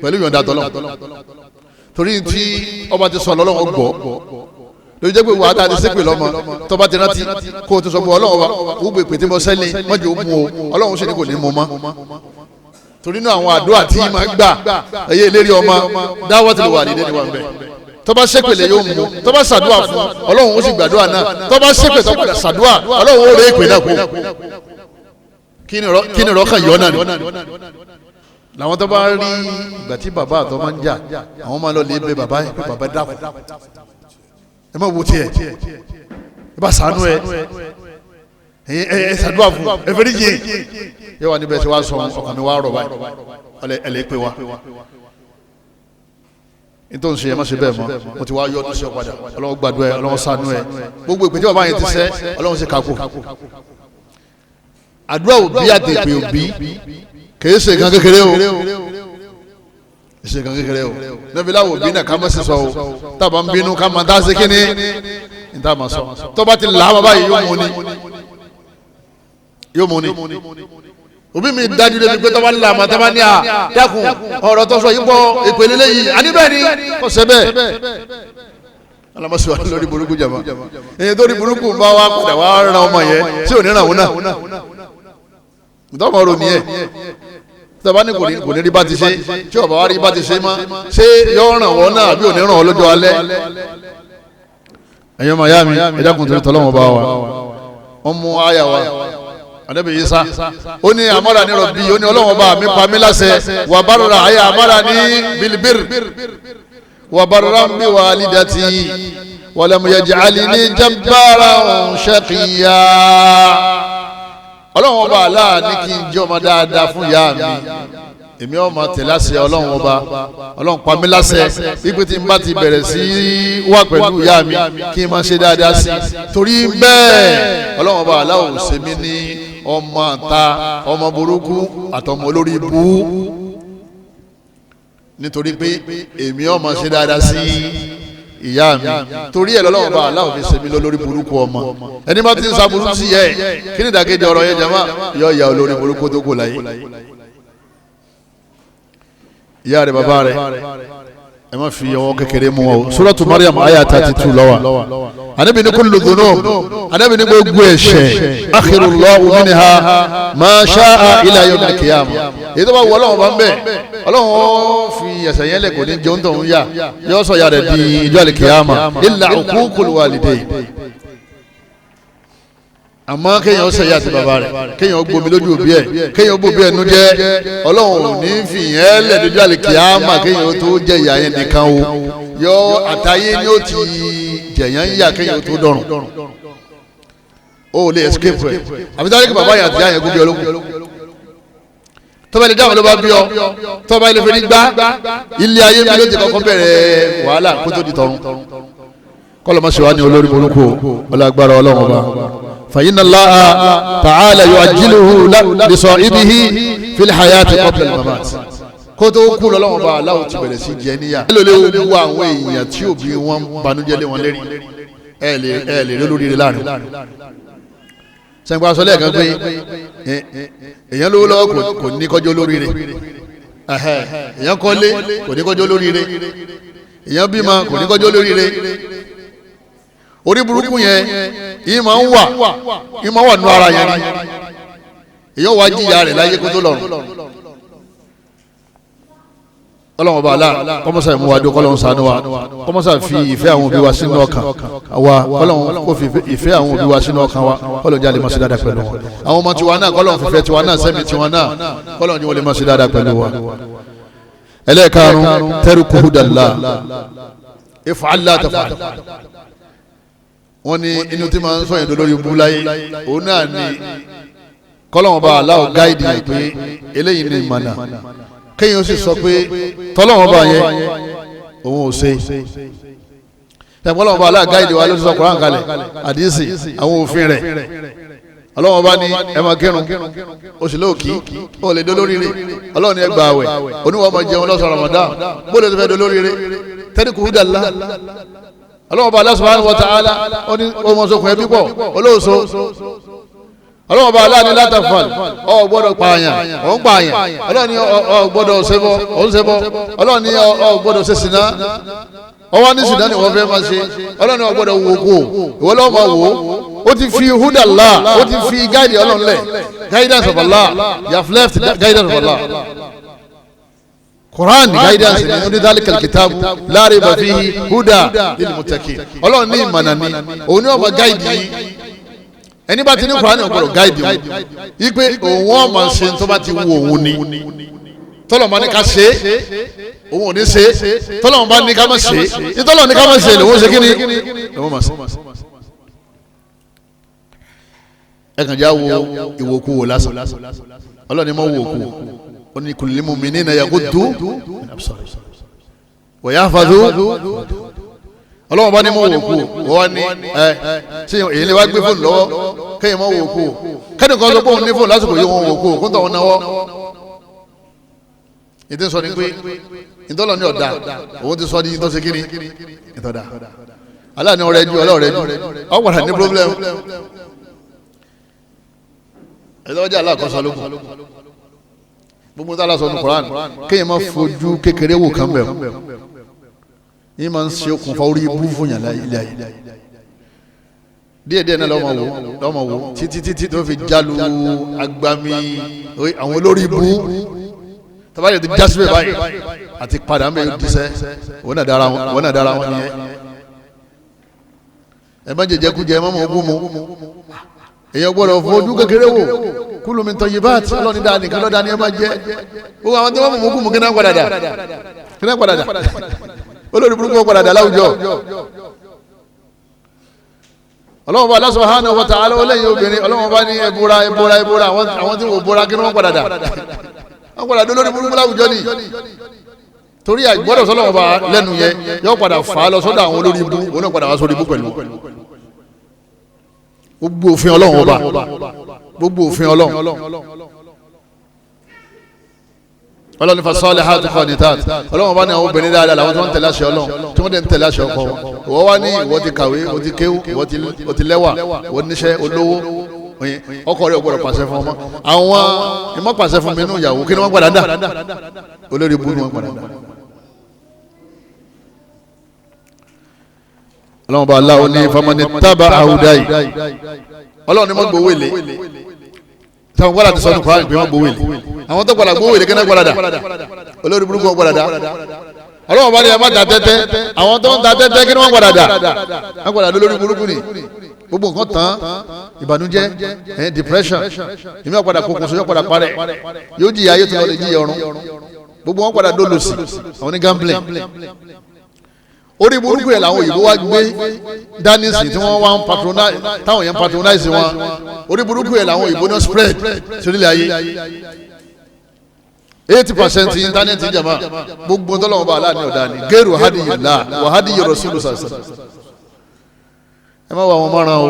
pẹ̀lú ìyọ̀ǹda tọ́lọ́, torí tí ọba ti sọ Ọlọ́run gbọ́. Lórí jẹ́ pé wàá tá a ti ṣépè lọ́mọ tọ́ba ti rántí kó o ti sọ pé Ọlọ́run wa ó gbé pètè mọ́ sẹ́lẹ̀ mọ́jú ó mú o, Ọlọ́run sì ní kò ní mú mọ́. Torí náà àwọn àdúrà tí máa gbà ẹyẹ ìlérí ọmọ dáwọ́ ti lè wà nílé níwà ńbẹ. Tọ́ba ṣépè lè yóò mú, tọ́ba ṣàdúrà fún Ọlọ́run ó sì gbàdúrà náà, tọ́ba ṣépè tọ́ba ṣàdúrà Ọlọ́run ó rè é pè náà kó. Kí ni rọ́ọ̀kàn yọ náà ni làwọn tó bá rí ìgbà tí bàbá àtọ́ máa ń jà, àwọn máa lọ lè bẹ bàbá yẹn pé bàbá dákun, ẹ má wo tiẹ̀, ẹ bá ṣàánú ẹ, ẹ ṣàdúrà fún ẹ fẹ́ẹ́ yé yẹ wà níbẹ̀ tí wàá sọ ọkàn mi wàá rọ̀ báyìí, ẹ lè pè wá nítorí ṣe ẹ má ṣe bẹ́ẹ̀ mọ́, mo ti wá yọ ọdún sí ọ padà, Ọlọ́run gbàdúrà ẹ, Ọlọ́run ṣàánú ẹ, gbogbo ìpè tí bàbá yẹn ti sẹ́ Ọlọ́run ṣe kakó. Àdúrà òbí àtẹ̀pẹ̀ òbí kìí ṣe nǹkan kékeré o, ṣe nǹkan kékeré o. Nọ́bílà òbí náà ká má sì sọ o, tábà ń bínú ká má dá sí kíní ní tá a máa sọ. Tọ́ba ti là á bàbá yìí yóò mú ni, yóò mú ni. Òbí mi dájú débi pé tọ́ba là má tọ́ba ní à dákun ọ̀rọ̀ tó sọ yìí pọ̀ ìpele léyìí àní bẹ́ẹ̀ ni kò ṣe bẹ́ẹ̀. Alamasi wa lórí burúkú jama, èyí tó rí burúkú bá wa padà wá ran ọmọ yẹn tí ò ní ràn wọn náà. Ntọ́mọ̀ ro nìyẹn tọ́ba ní kò ní rí bá ti ṣe, tí ọba wa rí bá ti ṣe mọ́, ṣé yọ ràn wọ́n náà àbí ò ní ràn wọ́n lọ́jọ́ alẹ́. Ẹ̀yin ọmọ ìyá mi, ẹ̀dá kun torí tọ́lọ́wọ́n bá wa, wọ́n mú àyà wa Ànábì Ìsá, ó ní àmọ́ra ní rọ̀bì, ó ní Ọlọ́wọ́n bá mi pa mí láṣẹ, wà bárọ̀rà àyà àmọ́ra ní bilibir, wà bárọ̀rà ń bí wà lídàtì, walam yaj'alni jabbaran shaqiyya. Ọlọ́run ọba Allah ní kí n jẹ́ ọmọ dáadáa fún ìyá mi, èmi ọmọ tẹ̀lé àṣẹ Ọlọ́run ọba, Ọlọ́run pa mí láṣẹ wípé tí n bá ti bẹ̀rẹ̀ sí wà pẹ̀lú ìyá mi kí n máa ṣe dáadáa sí i. Torí bẹ́ẹ̀ Ọlọ́run ọba Allah ò ṣe mí ní ọmọ àta, ọmọ burúkú àtọmọ olórí ibú, nítorí pé èmi ọmọ ṣe dáadáa sí ìyá mi. Torí ẹ lọ́lọ́wọ́ bá aláwọ̀ fi ṣe mí lórí burúkú ọmọ. Ẹni bá ti ń sa burúkú sí yẹ kí ni ìdàkejì ọ̀rọ̀ yẹn jama? Yọ ìyá olórí burúkú tó kù láyé. Ìyá rẹ̀ bàbá rẹ̀ ẹ má fi ọwọ́ kékeré mú wọn o. Suratu Maryam aya 32 lọ́wọ́. Ànábì ní kullu dhunub, Ànábì ní gbogbo ẹ̀ṣẹ̀ akhirullahu minha ma sha'a ila yawmil qiyamah. Èyí tó bá wọ Ọlọ́run bá ń bẹ̀, Ọlọ́run ó fi ẹ̀ṣẹ̀ yẹn lẹ̀ kò ní jẹun tó ń yà, yóò sọ ya rẹ̀ di ìjọ àlìkìyàmà illa uququl walidayn. Àmọ́ kéèyàn ṣe ìyá àti bàbá rẹ̀, kéèyàn gbomi lójú òbí ẹ̀, kéèyàn bòbí ẹnu jẹ́, Ọlọ́run ò ní fi yẹn lẹ̀ lójú àlìkìyàmà kéèyàn tó jẹ ìyá yẹn nìkan o. Yọ àtàyé ni ó ti jẹ̀yàn ń yà kéèyàn tó dọ̀rùn. O ò lè escape rẹ̀. Àbí sáré kí bàbá yẹn àti ìyá yẹn gún bí ológun. Tọ́ba ilé dáhùn ló bá bí ọ, tọ́ba ilé fẹ́ni gbá, ilé ayé mi ló ti kọ́kọ́ bẹ̀rẹ̀ wàhálà kó tó di tọ̀run. Kọ́lọ́mọ ṣe wá ní olórí burúkú ọlágbára Ọlọ́run ọba. فإن الله تعالى يؤجله لصاحبه في الحياة قبل الممات. Kó tó kú lọ́wọ́ bá aláwọ̀ ti bẹ̀rẹ̀ sí jẹ níyà. Ẹ lè lè wo àwọn èèyàn tí òbí wọn banújẹ́ lé wọn lérí, ẹ lè rí olóríire láàrin. Sẹ́ńgbà sọ lẹ́ẹ̀kan pé èèyàn lówó lọ́wọ́ kò ní kọjọ́ olóríire, èèyàn kọ́lé kò ní kọjọ́ olóríire, èèyàn bímọ kò ní kọjọ́ olóríire. Orí burúkú yẹn yìí máa ń wà, yìí máa wà nù ara yẹn ni èyàn wá jìyà rẹ̀ láyé kó tó lọ́run. Ọlọ́run ọba àlá kọ́mọ́sá ìmúwadó, kọ́lọ́run ṣàánú wa, kọ́mọ́sá fi ìfẹ́ àwọn òbí wa sínú ọkàn wa, kọ́lọ́run kó fi ìfẹ́ àwọn òbí wa sínú ọkàn wa, kọ́lọ́run jáde máa ṣe dáadáa pẹ̀lú wọn. Àwọn ọmọ tiwa náà kọ́lọ́run fífẹ́ tiwa náà sẹ́mi tiwa náà, kọ́lọ́run ni wọ́n lè máa ṣe dáadáa pẹ̀lú wa. Ẹlẹ́ẹ̀karùn-ún, tẹ́rùkù húdàlá if'al la taf'al. Wọ́n ní inú tí máa ń sọ̀yìn lórí ibú láyé òun náà ni kọ́lọ́run ọba àlá ò gáìdì yẹn pé eléyìí ni ìmọ̀nà, kéèyàn sì sọ pé tọ́lọ́wọ́n bá yẹn òun ò ṣe. Tẹ̀gbọ́n bá alága ìdíwá ló ti sọ Kùránì kalẹ̀, àdìsí àwọn òfin rẹ̀. Ọlọ́wọ́n bá ní ẹ máa kírun, oṣù lóòkì ó lè dolórí rẹ̀. Ọlọ́wọ́n ní ẹ gbà àwẹ̀, oníwọ̀n máa jẹun lọ́sàn Ramadan, bó lè fẹ́ dolórí rẹ̀? Tẹ́lifù húdàlá. Ọlọ́wọ́n bá Allah subhanahu wa ta'ala ó ní ọmọ sọkùn ẹbí pọ̀ olóòso. Ọlọ́wọ́n bá aláàní látàfàl, ọ gbọ́dọ̀ pààyàn, ò ń pààyàn. Ọlọ́wọ́n ní ọ gbọ́dọ̀ ṣẹbọ, ò ń ṣẹbọ. Ọlọ́wọ́n ní ọ gbọ́dọ̀ ṣe sìná, ọwọ́ ní sìná ni wọ́n fẹ́ máa ṣe. Ọlọ́wọ́n ní ọ gbọ́dọ̀ wò kó, ìwọ lọ́wọ́ máa wò ó. Ó ti fi húdàlá, ó ti fi gáìdì Ọlọ́run lẹ̀, guidance of Allah. You have left the guidance of Allah. Quran guidance ni ó ní dhalikal kitabu la rayba fihi huda lil muttaqin. Ọlọ́run ní ìmọ̀nà ni òun ní ọmọ gáìdì yìí. Ẹni bá ti ní Kùránì ọ̀gbọ̀dọ̀ gáìdì wọn ipe òun ọmọ ṣe tó bá ti wù òun ni. Tọ́lọ̀ bá ní ká ṣe òun ò ní ṣe, tọ́lọ̀ bá ní ká má ṣe, ìtọ́lọ̀ ní ká má ṣe lòun ṣe kí ni lòun má ṣe. Ẹ kàn já wo ìwòkú wò lásán. Ọlọ́ni mọ̀ wòkú ó ní kullil mu'minina yaghuddu min absarihim wa yahfazu. Ọlọ́wọ́n bá ní mọ̀ wò kú, wọ́n ní ẹ ṣé èyí lè wá gbé fóònù lọ́wọ́ kéèyàn mọ̀ wò kú, kẹ́ni kan sọ pé òun ní fóònù lásìkò yìí wọ́n wò kú kó tó wọn náwó. Ìdí sọ ni pé ìtọ́lọ̀ ní ọ̀dà òun ti sọ ní ìtọ́ ṣe kíni ìtọ́dà aláàní ọ̀rẹ́ ju ọlọ́ọ̀rẹ́ ju ọ padà ní problem. Ẹ̀dọ́jà aláàkọ́sọ lókun gbogbo tá a lọ sọ ní Quran kéèyàn má fojú kékeré wò kán bẹ̀ yìí máa ń ṣe okùnfà orí ibú fún yàrá ilé ayé. Díẹ̀ díẹ̀ náà lọ́mọ wò títí títí tó fi jálu agbami àwọn olórí ibú tabayọ̀ ti jásíbẹ̀ báyìí àti padà ń bẹ̀ yóò disẹ́ wọ́n náà dára wọn nìyẹn. Ẹ má jẹjẹ kú jẹ, ẹ má mọ ogún mu. Èèyàn gbọ́dọ̀ fojú kékeré wò. Kúlù mi tọ́ yìí bá àti ọlọ́ni dáa nìkan lọ́dà ni ẹ má jẹ. Gbogbo àwọn tí wọ́n mú ogún mu kí náà padà dà, kí náà padà dà, olórí burúkú padà dà láwùjọ. Ọlọ́wọ́n bá Allah subhanahu wa ta'ala ọlẹ́yìn obìnrin, ọlọ́wọ́n bá ní ẹ̀bùra ẹ̀bùra ẹ̀bùra, àwọn tí wọ́n bóra kí wọ́n padà dà, wọ́n padà dé olórí burúkú láwùjọ ni. Torí àgbọ́dọ̀ sọlọ́wọ́n bá lẹ́nu yẹn yọ padà fà á lọ sọ́dọ̀ àwọn olórí ibú, òun náà padà wá sórí ibú pẹ̀lú. Gbogbo òfin Ọlọ́run ọba, gbogbo òfin Ọlọ́run. Ọlọ́run fa salihatu qanitat. Ọlọ́run bá ní àwọn obìnrin dáadáa làwọn tí wọ́n ń tẹ̀lé àṣẹ Ọlọ́run, tí wọ́n dẹ̀ ń tẹ̀lé àṣẹ ọkọ wọn. Ìwọ wá ní ìwọ ti kàwé, ìwọ ti kéwú, ìwọ ti lẹ́wà, ìwọ níṣẹ́ olówó, ọkọ rẹ̀ ò gbọ́dọ̀ pàṣẹ fún ọmọ. Àwọn ìmọ̀ pàṣẹ fún mi nínú ìyàwó, kí ni wọ́n padà dà? Olórí ibú ni wọ́n padà dà. Ọlọ́run bá aláwo ní famani tábà àwùdáyì. Ọlọ́run ní mọ́ gbowó èlé. Sáwọn gbọ́dọ̀ ti sọ ní Kùránì pé wọ́n gbowó èlé. Àwọn tó gbọ́dọ̀ gbowó èlé kí wọ́n gbọ́dọ̀ dà? Olórí burúkú wọ́n gbọ́dọ̀ dà. Ọlọ́run bá ní ẹ má ta tẹ́tẹ́. Àwọn tó ń ta tẹ́tẹ́ kí wọ́n gbọ́dọ̀ dà? Wọ́n gbọ́dọ̀ dà lórí burúkú ni. Gbogbo nǹkan tán, ìbànújẹ́, depression, ìmí ọ̀padà kókòsó yóò padà parẹ́, yóò jìyà ayé tó lọ lè jìyà ọ̀run. Gbogbo wọn padà dólòsì, àwọn ní gambling. Orí burúkú yẹn làwọn òyìnbó wá gbé dání sí tí wọ́n wá ń patronize, táwọn yẹn ń patronize wọn. Orí burúkú yẹn làwọn òyìnbó náà spread sórílẹ̀ ayé. 80% íńtánẹ́ẹ̀tì jàmá gbogbo ntọ́lọ́wọ́n bá aláàánú ọ̀dà ni gẹ́rù hadiyillah wà hadiyi rasulu sàṣà. Ẹ má wà wọn mọ́ràn o,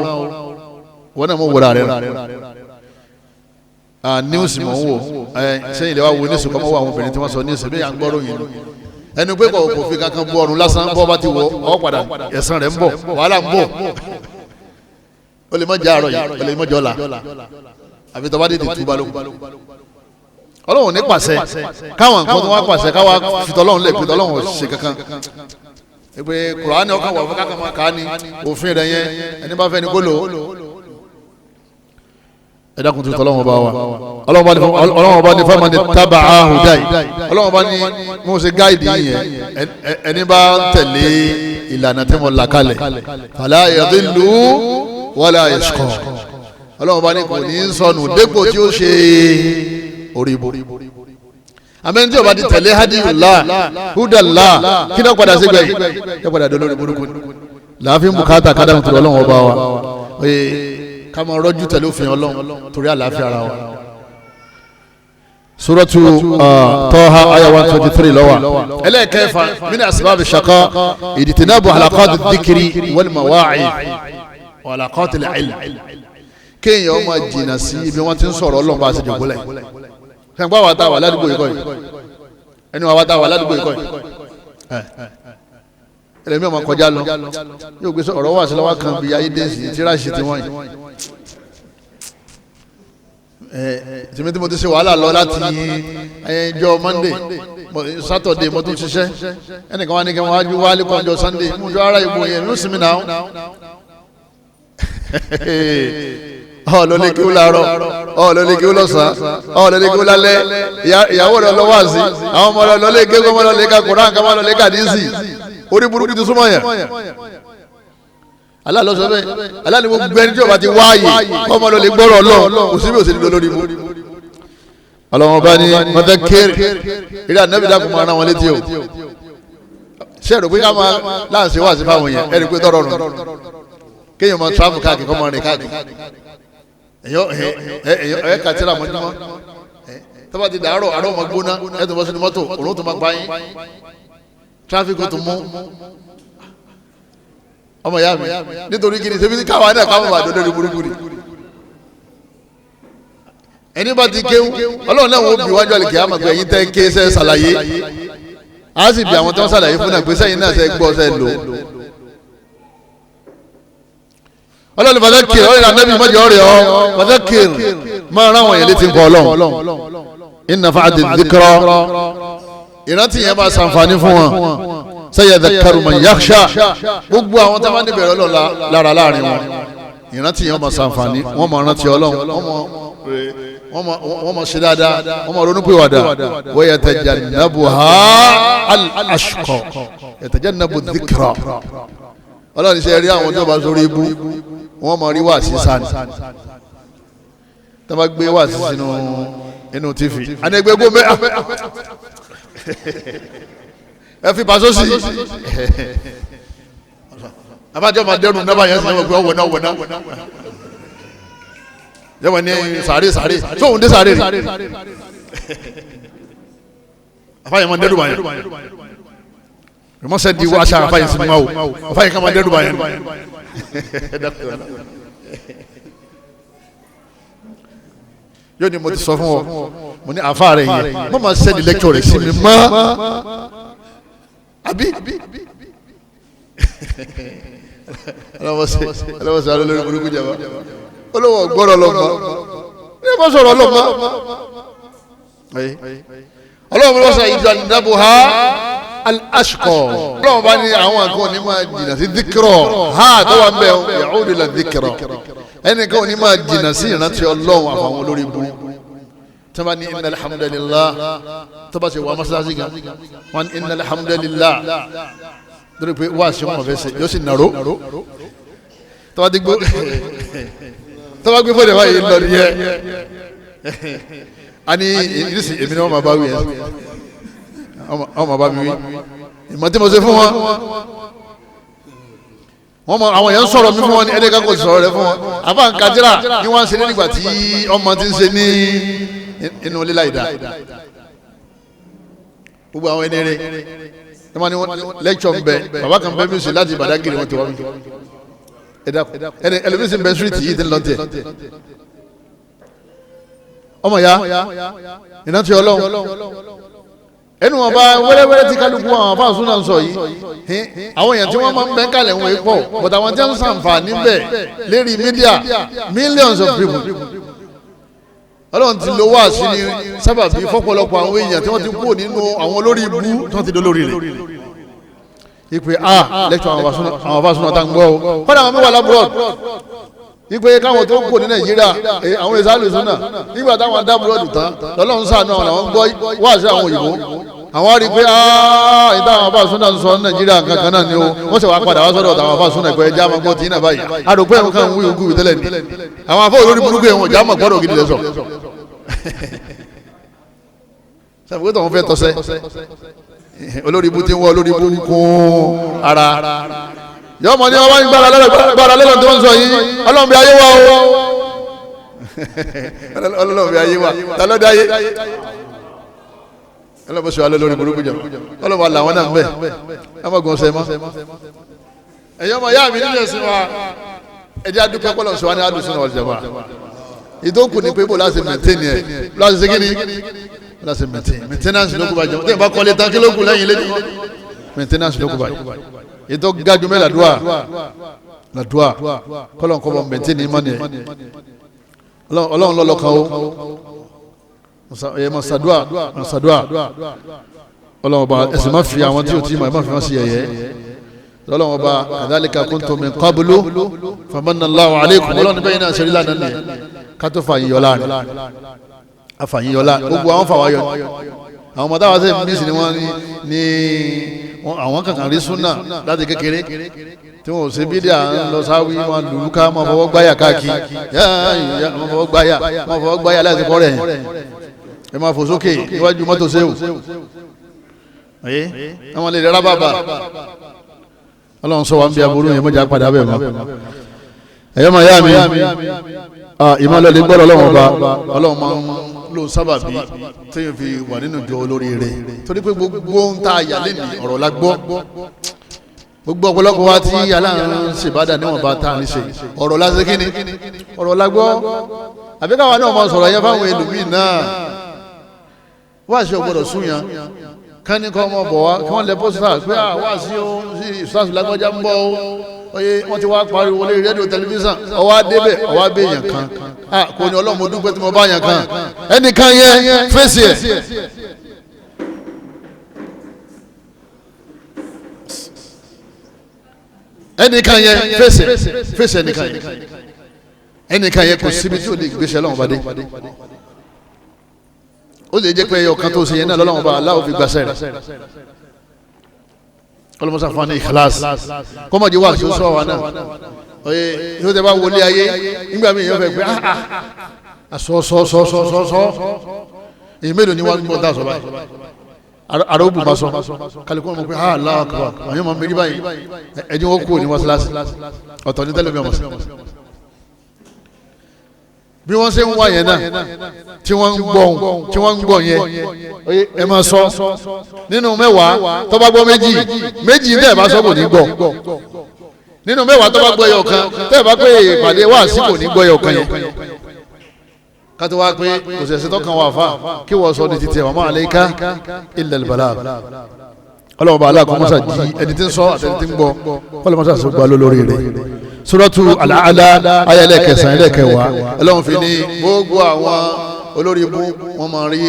wọn náà mọ̀ wòrà rẹ̀ rà. News mọ̀ ń wò ẹ sẹ́yìn lè wá wo news kọ́ mọ́ wọ àwọn obìnrin tí wọ́n sọ news bí à ń gbọ́rọ̀ yìí ẹnu pé kò fi kankan bu ọrùn lásán, bọ́ bá ti wọ ọ padà ẹ̀san rẹ̀ ń bọ̀, wàhálà ń bọ̀. Ó lè má jẹ́ àárọ̀ yìí, ó lè má jẹ́ ọ̀la, àfi tọ́ bá dé túbà lóko. Ọlọ́run ní pàṣẹ káwọn nǹkan tó wá pàṣẹ káwa fìtọ́lọ́run lẹ̀, fìtọ́lọ́run ṣe kankan. Pé Kùránì ọkàn wà fún kákàmá ká ní òfin rẹ̀ yẹn, ẹni bá fẹ́ ni kó lò ó. Ẹ dákun tó tọ́lọ́wọ́n bá wa. Ọlọ́wọ́n bá ní famani taba'a hudai. Ọlọ́wọ́n bá ní mo ṣe gáìdì yẹn, ẹni bá ń tẹ̀lé ìlànà tí mo là kalẹ̀, fala yadillu wala yashqa. Ọlọ́wọ́n bá ní kò ní sọnù dépò tí ó ṣe orí ibo. Àmẹ́ni tí o bá ti tẹ̀lé hadiyullah hudallah, kí náà padà sí gbẹ̀yìn, yóò padà dolórí burúkú ni. Làáfin bùkátà kádàmù tó Ọlọ́wọ́n bá wa ká máa rọ́jú tẹ̀lé òfin Ọlọ́run torí àlàáfíà ara wa. Suratu Taha aya 123 lọ́wọ́. Ẹlẹ́ẹ̀kẹfà min asbab shaqa ijtinabu halaqati dhikri wal mawa'id wa halaqati al-ilm. Kéèyàn máa jìnnà sí ibi wọ́n ti ń sọ̀rọ̀ Ọlọ́run bá a ṣe jòkó lẹ̀. Ṣẹ̀ǹpá wa ta wà ládùúgbò yìí kọ́ yìí, ẹni wa ta wà ládùúgbò yìí kọ́ yìí, ẹlẹ́mi ọmọ kọjá lọ yóò gbé ọ̀rọ̀ wà sí lọ́wọ́ kan bí ayé dé sí tíráṣì tí wọ́n yìí. Tìmí tí mo ti ṣe wàhálà lọ láti ẹjọ́ Monday, Saturday mo tún ṣiṣẹ́, ẹnìkan wá ní kí wọ́n wá wálé kọ́njọ́ Sunday, mo jọ ara ìbò yẹn mi ò sinmi náà. Ọ ló lè kí ó láàárọ̀, ọ ló lè kí ó lọ́sàn-án, ọ ló lè kí ó lálẹ́, ìyàwó rẹ̀ lọ́wọ́ àzí, àwọn ọmọ rẹ̀ lọ́lé ké, ọmọ lọ́lé ka Kùránì, kọ́ lọ́lé ka díìsì, orí burúkú ti súnmọ́ yẹn. Allah ló sọ bẹ́ẹ̀, Allah ni gbogbo ẹni tí o bá ti wáàyè kọ́ ọmọ lọ́lé gbọ́rọ̀ lọ, kò sí bí o sì ní lórí ibú. Ọlọ́wọ́n bá ní mọ́tẹ́kẹ́rì eré ànábì dákun máa rán wọn létí o. Ṣé ẹ̀rọ pé ká máa láǹṣẹ́ wá sí fáwọn yẹn, ẹ̀rí pé tọrọ nù kéèyàn máa travel káàkiri, kọ́ máa rìn káàkiri, èyàn ẹ̀ kàtírà mọ́júmọ́ tọ́ba ti dàárọ̀ àárọ̀ ọmọ gbóná, ẹ̀ tó bọ́ sínú mọ́tò òun tó máa pa yín, tráfíkì tó mú ọmọ ìyá mi nítorí kí ni ṣebí káwa náà káwọn bá dọdọ ní burúkú ni. Ẹni bá ti kéwú Ọlọ́run náà wọ́n bí wájú àlìkè àmọ̀ pé ẹ̀yin tẹ́ ké sẹ́ ṣàlàyé, á sì bí àwọn tó ń ṣàlàyé fún náà pé sẹ́yìn náà sẹ́ gbọ́ sẹ́ lò. Ọlọ́run fadakir, ọlọ́run ànábì mọ́jọ́ rẹ̀ ọ́ fadakir, máa rán àwọn yẹn létí nǹkan Ọlọ́run. Inna fa'ati dhikra, ìrántí yẹn máa ṣàǹfààní fún wọn. Sayadhakkaru man yakhsha, gbogbo àwọn tó bá níbẹ̀rẹ̀ Ọlọ́run lára láàrin wọn, ìrántí yẹn máa ṣàǹfààní, wọ́n máa rántí Ọlọ́run, wọ́n máa ṣe dáadáa, wọ́n máa ronú pìwàdà. Wa yatajannabuha al-ashqa, yatajannabu dhikra. Ọlọ́run ṣe rí àwọn tó bá sórí ibú, wọ́n máa rí wáàsí sáni tó bá gbé wáàsí sínú inú tv anẹgbẹgbọ mẹ ẹ fi pàṣọ sí abájọ máa dẹrù náà báyẹn sí ọgbẹ ọwọ náà wọ náà yẹwọ ní sàárè sàárè sóhun dé sàárè rí afáyẹn máa dẹrù báyẹn ìmọ̀sẹ̀ di wá aṣa àfáyẹn sí máa wò àfáyẹn ká máa dẹrù báyẹn. Yóò ní mo ti sọ fún ọ, mo ní àfa rẹ yẹn mo máa sẹ́ni lẹ́kítọ̀ rẹ̀ sí mi mọ́ àbí ọlọ́wọ́sẹ̀ alólórí burúkú jàmbá olówó gbọ́dọ̀ lọ́mọ ní ma sọ̀rọ̀ lọ́mọ ọlọ́wọ́ lọ́sẹ̀ ìjànàbù ha al-ashqa. Ọlọ́wọ́ bá ní àwọn kan ní máa jìnnà sí díkìrọ̀ ha tó wà ń bẹ̀ ya'udu ila díkìrọ̀, ẹnìkan ní máa jìnnà sí ìrántí Ọlọ́run àfàwọn olórí burú. Tí wọ́n bá ní inna alhamdulillah, tó bá ṣe wà mọ́ṣáláṣí gan, wọ́n ní inna alhamdulillah lórí pé wá sí wọn fẹ́ ṣe yóò sì nàró. Tó bá gbé fóònù báyìí lọ nìyẹn. A ní ìrísí èmi ni wọ́n máa bá wí yẹn, wọ́n máa bá mi wí ìmọ̀ tí mo ṣe fún wọn. Wọ́n mọ àwọn èèyàn sọ̀rọ̀ mi fún wọn ní ẹni kan kò sọ̀rọ̀ rẹ fún wọn. Àfa nkàdíra ni wọ́n ń ṣe nígbà tí ọmọ ti ń ṣe ní inú lílá ìdá. Gbogbo àwọn ẹni rẹ ẹ máa ní lẹ́kṣọ̀ ń bẹ, bàbá kan bẹ mí sí láti Badagry wọn ti wá mi. Ẹni ẹlòmíín sì ń bẹ síríìtì yìí ti ń lọ tiẹ̀. Ọmọ ya ìrántí Ọlọ́run ẹnu wọn bá wẹ́rẹ́wẹ́rẹ́ tí kálukú àwọn afáàsùn náà ń sọ yìí, àwọn èèyàn tí wọ́n máa ń bẹ́ kalẹ̀ ń wọ́n pọ̀, but àwọn tí wọ́n ń sàǹfààní bẹ̀ lérí mídíà millions of people. Ọlọ́run ti lo wáàsí ní sábàbí fọ́pọ̀lọpọ̀ àwọn èèyàn tí wọ́n ti kúrò nínú àwọn olórí ibú tí wọ́n ti dolórí rẹ̀. Ipe a lẹ́tọ̀ àwọn afásúná tá ń gbọ́ o, kọ́dà àwọn mẹ́wàá lábúrọ̀d ipe káwọn tó kù ní Nàìjíríà àwọn èsì àlùsúnà nígbà táwọn dá búrọ̀dù tán lọ́lọ́run ṣàánú àwọn làwọn gbọ́ wáàsí àwọn òyìnbó, àwọn rí i pé ìta àwọn afásúná ń sọ ní Nàìjíríà kankan náà ni o, wọ́n sì wá padà wá sọ́dọ̀ àwọn afásúná ìpẹ́ ẹja máa gbọ́ tí náà báyìí, àdòpẹ́ ẹ̀hún kan wí ogún tẹ́lẹ̀ ni àwọn afọ́ olórí burúkú ẹ̀hún ọ̀já mọ̀ gbọ́dọ̀ gidi lẹ́sọ̀ sàbùkù tó ń fẹ́ tọ́sẹ́ olórí ibú ti ń wọ olórí ibú ń kún ara yọmọ ní wọn bá ń gbára lọ́dọ̀ tí wọ́n sọ yìí, Ọlọ́run bí ayé wa o, Ọlọ́run bí ayé wa ta ló dá ayé, Ọlọ́run sọ alẹ́ lórí burúkú jọ, Ọlọ́run wà láwọn náà ń bẹ̀ ọmọ gan sẹ́ mọ́. Ẹ̀yọ́ ọmọ yá mi nílẹ̀ sí wa, ẹ̀jẹ̀ adúpẹ́ pọ́lọ̀ sọ wa ní alùsùn wal jamaa, ìdókù ni pé bó láti mẹ̀ntẹ́nì ẹ̀ láti ṣe kí ni láti maintenance ló kú bàjẹ́, tẹ́yìn bá kọ́lé tán kí ló kù lẹ́yìn lẹ́yìn maintenance ló kú bàjẹ́, ètò gajumẹ́ làdúà làdúà kọ́lọ̀ kọ́ bọ̀ maintain ìmọ̀ni ẹ̀ Ọlọ́run lọ́lọ́ kan o, ẹ̀ mọ̀sàdúà mọ̀sàdúà Ọlọ́run ọba ẹ̀sìn má fi àwọn tí o ti mọ̀ ẹ̀ má fi wọ́n sí yẹ̀yẹ́, Ọlọ́run ọba kadhalika kuntum min qablu famanna Allahu alaykum, Ọlọ́run bẹ́yìn náà ṣe rí lánàá nìyẹn ká tó fà yín yọ láàrin afàyínyọlá gbogbo àwọn fàwáyọ àwọn ọmọdé àwọn sẹ́yìn mísì ni wọ́n ní àwọn kankan rí súnà láti kékeré tí wọn ò ṣe bídíà ń lọ sáwí wọn lùlù ká máa fọwọ́ gbáyà káàkiri, máa fọwọ́ gbáyà máa fọwọ́ gbáyà láti kọ́ rẹ̀ ẹ máa fò sókè níwájú mọ́tò sẹ́wò àwọn lè rárá bàbà. Ọlọ́run sọ wa ń bí aburú yẹn mọ́jà padà bẹ̀ mọ́. Ẹ̀yọ́ máa yá mi ìmọ̀lẹ́lẹ́ gbọ́dọ̀ Ọlọ́run ọba, Ọlọ́run máa ń lò sábàbí téèyàn fi wà nínú ìjọ olórí rẹ̀, torí pé gbogbo ń ta àyà lẹ́nu ọ̀rọ̀ la gbọ́, gbogbo ọ̀pọ̀lọpọ̀ wa tí aláàrùn ṣèbádà níwọ̀n bá tá à ń ṣe ọ̀rọ̀ la ṣe kíni ọ̀rọ̀ la gbọ́, àbí káwa náà máa sọ̀rọ̀ yẹn fáwọn ẹlòmíì náà wá sí ọgbọ́dọ̀ sún yẹn kání kọ́ ọmọ bọ̀ wá kí wọ́n lẹ pósítà pé wá sí ìsásù lágbájá ń bọ̀ ó oye wọ́n ti wá pariwo lórí rédíò tẹlifíṣàn ọwọ́ adébẹ̀ ọwọ́ abẹ́ yẹn kan kò ní Ọlọ́run mo dúpẹ́ tí mo bá yẹn kan ẹnìkan yẹn fèsì ẹ̀. Ẹnìkan yẹn fèsì fèsì ẹnìkan yẹn ẹnìkan yẹn kò síbi tí o lè gbéṣẹ́ lọ́wọ́ bá dé, ó lè jẹ́ pé ẹyọ kan tó ṣe yẹn náà lọ́wọ́ bá aláwọ̀ fi gbàṣẹ́ rẹ̀. Ọlọmọsá fún wa ní ìkíláàsì kọ́mọ̀dé wà sọ wa náà oye yóò tẹ́ bá wọlé ayé nígbà míì yóò fẹ́ pé sọ èyí mélòó ni wọ́n gbọ́ tá a sọ báyìí àròbù bá sọ kálukú wọn mọ̀ pé Allahu Akbar àwọn yóò máa méjì báyìí ẹni wọ́n kú ní mọ́sálásí ọ̀tọ̀ ní tẹ́lẹ̀ mi ọmọ sí. Bí wọ́n ṣe ń wá yẹn náà tí wọ́n ń gbọ́ tí wọ́n ń gbọ́ yẹn ẹ máa sọ nínú mẹ́wàá tó bá gbọ́ méjì méjì tẹ́ ẹ bá sọ kò ní gbọ́, nínú mẹ́wàá tó bá gbọ́ ẹyọ kan tẹ́ ẹ bá pé ìpàdé wá sí kò ní gbọ́ ẹyọ kan yẹn, kátó wá pé kò sẹ̀sẹ̀ tó kan wà fà kí wọ́n sọ ní títẹ̀ wa ma alayka illa al-balagh. Ọlọ́run bá aláàkọ́ mọ́sá jí ẹni tí ń sọ àti ẹni tí ń gbọ́ kọ́lọ́ mọ́sá sọ gbọ́ lórí rẹ̀. Suratu Al-A'la ayé ẹlẹ́kẹsàn ẹlẹ́kẹwàá Ọlọ́run fi ní gbogbo àwọn olórí ibú wọn máa rí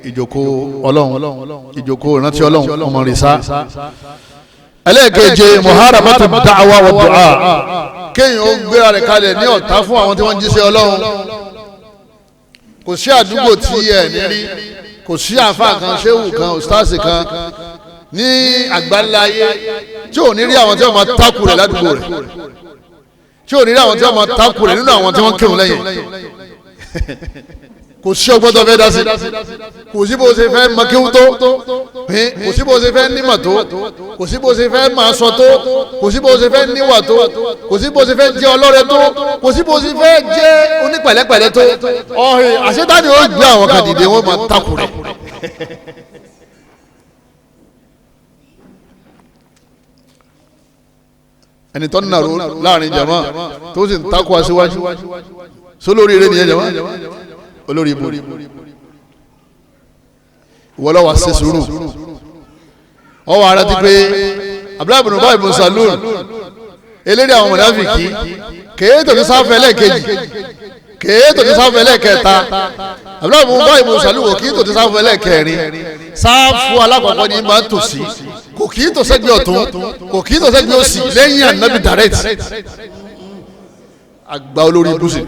ìjòkó Ọlọ́run, ìjòkó ìrántí Ọlọ́run wọn máa rí sá. Ẹlẹ́ẹ̀keje muharabatu da'wa wa du'a, kéèyàn ó gbéra rẹ̀ kalẹ̀ ní ọ̀tá fún àwọn tí wọ́n ń jíṣẹ́ Ọlọ́run. Kò sí àdúgbò tí ẹ̀ ní rí, kò sí àfa kan, ṣéwù kan, òsítàsì kan ní àgbáńláyé tí ò ní rí àwọn tí wọ́n máa takù rẹ̀ ládùúgbò rẹ̀, tí ò ní rí àwọn tí wọ́n máa takù rẹ̀ nínú àwọn tí wọ́n kírun lẹ́yìn. Kò sí ọgbọ́n tó fẹ́ dá sí, kò sí bó ṣe fẹ́ mọ kéwú tó, kò sí bó ṣe fẹ́ nímọ̀ tó, kò sí bó ṣe fẹ́ máa sọ tó, kò sí bó ṣe fẹ́ níwà tó, kò sí bó ṣe fẹ́ jẹ́ ọlọ́rẹ tó, kò sí bó ṣe fẹ́ jẹ́ onípẹ̀lẹ́pẹ̀lẹ́ tó, ọ̀hìn àṣetáni ó gbé àwọn kan dìde wọ́n máa takù rẹ̀. Ẹni tó ń nàró láàrin jama tó sì ń takò aṣíwájú sólórí eré nìyẹn jama olórí ibu ìwọlọ́wà ṣe sùúrù ọwọ́ ara ti pé Abdullahi ibn Ubay ibn Salul eléré àwọn mọ̀nàfìkì kèé tó ní sáfẹ́ lẹ́ẹ̀kejì kèé tó ní sáfẹ́ lẹ́ẹ̀kẹta Abdullahi ibn Ubay ibn Salul kì í tó ní sáfẹ́ lẹ́ẹ̀kẹrin sáfù alákọ̀ọ́kọ́ ní máa ń tòsí kò Kò kì í tò sẹ́gbẹ́ ọ̀tún, kò kì í tò sẹ́gbẹ́ òsì, lẹ́yìn ànábì direct. Àgbà olórí ibùsì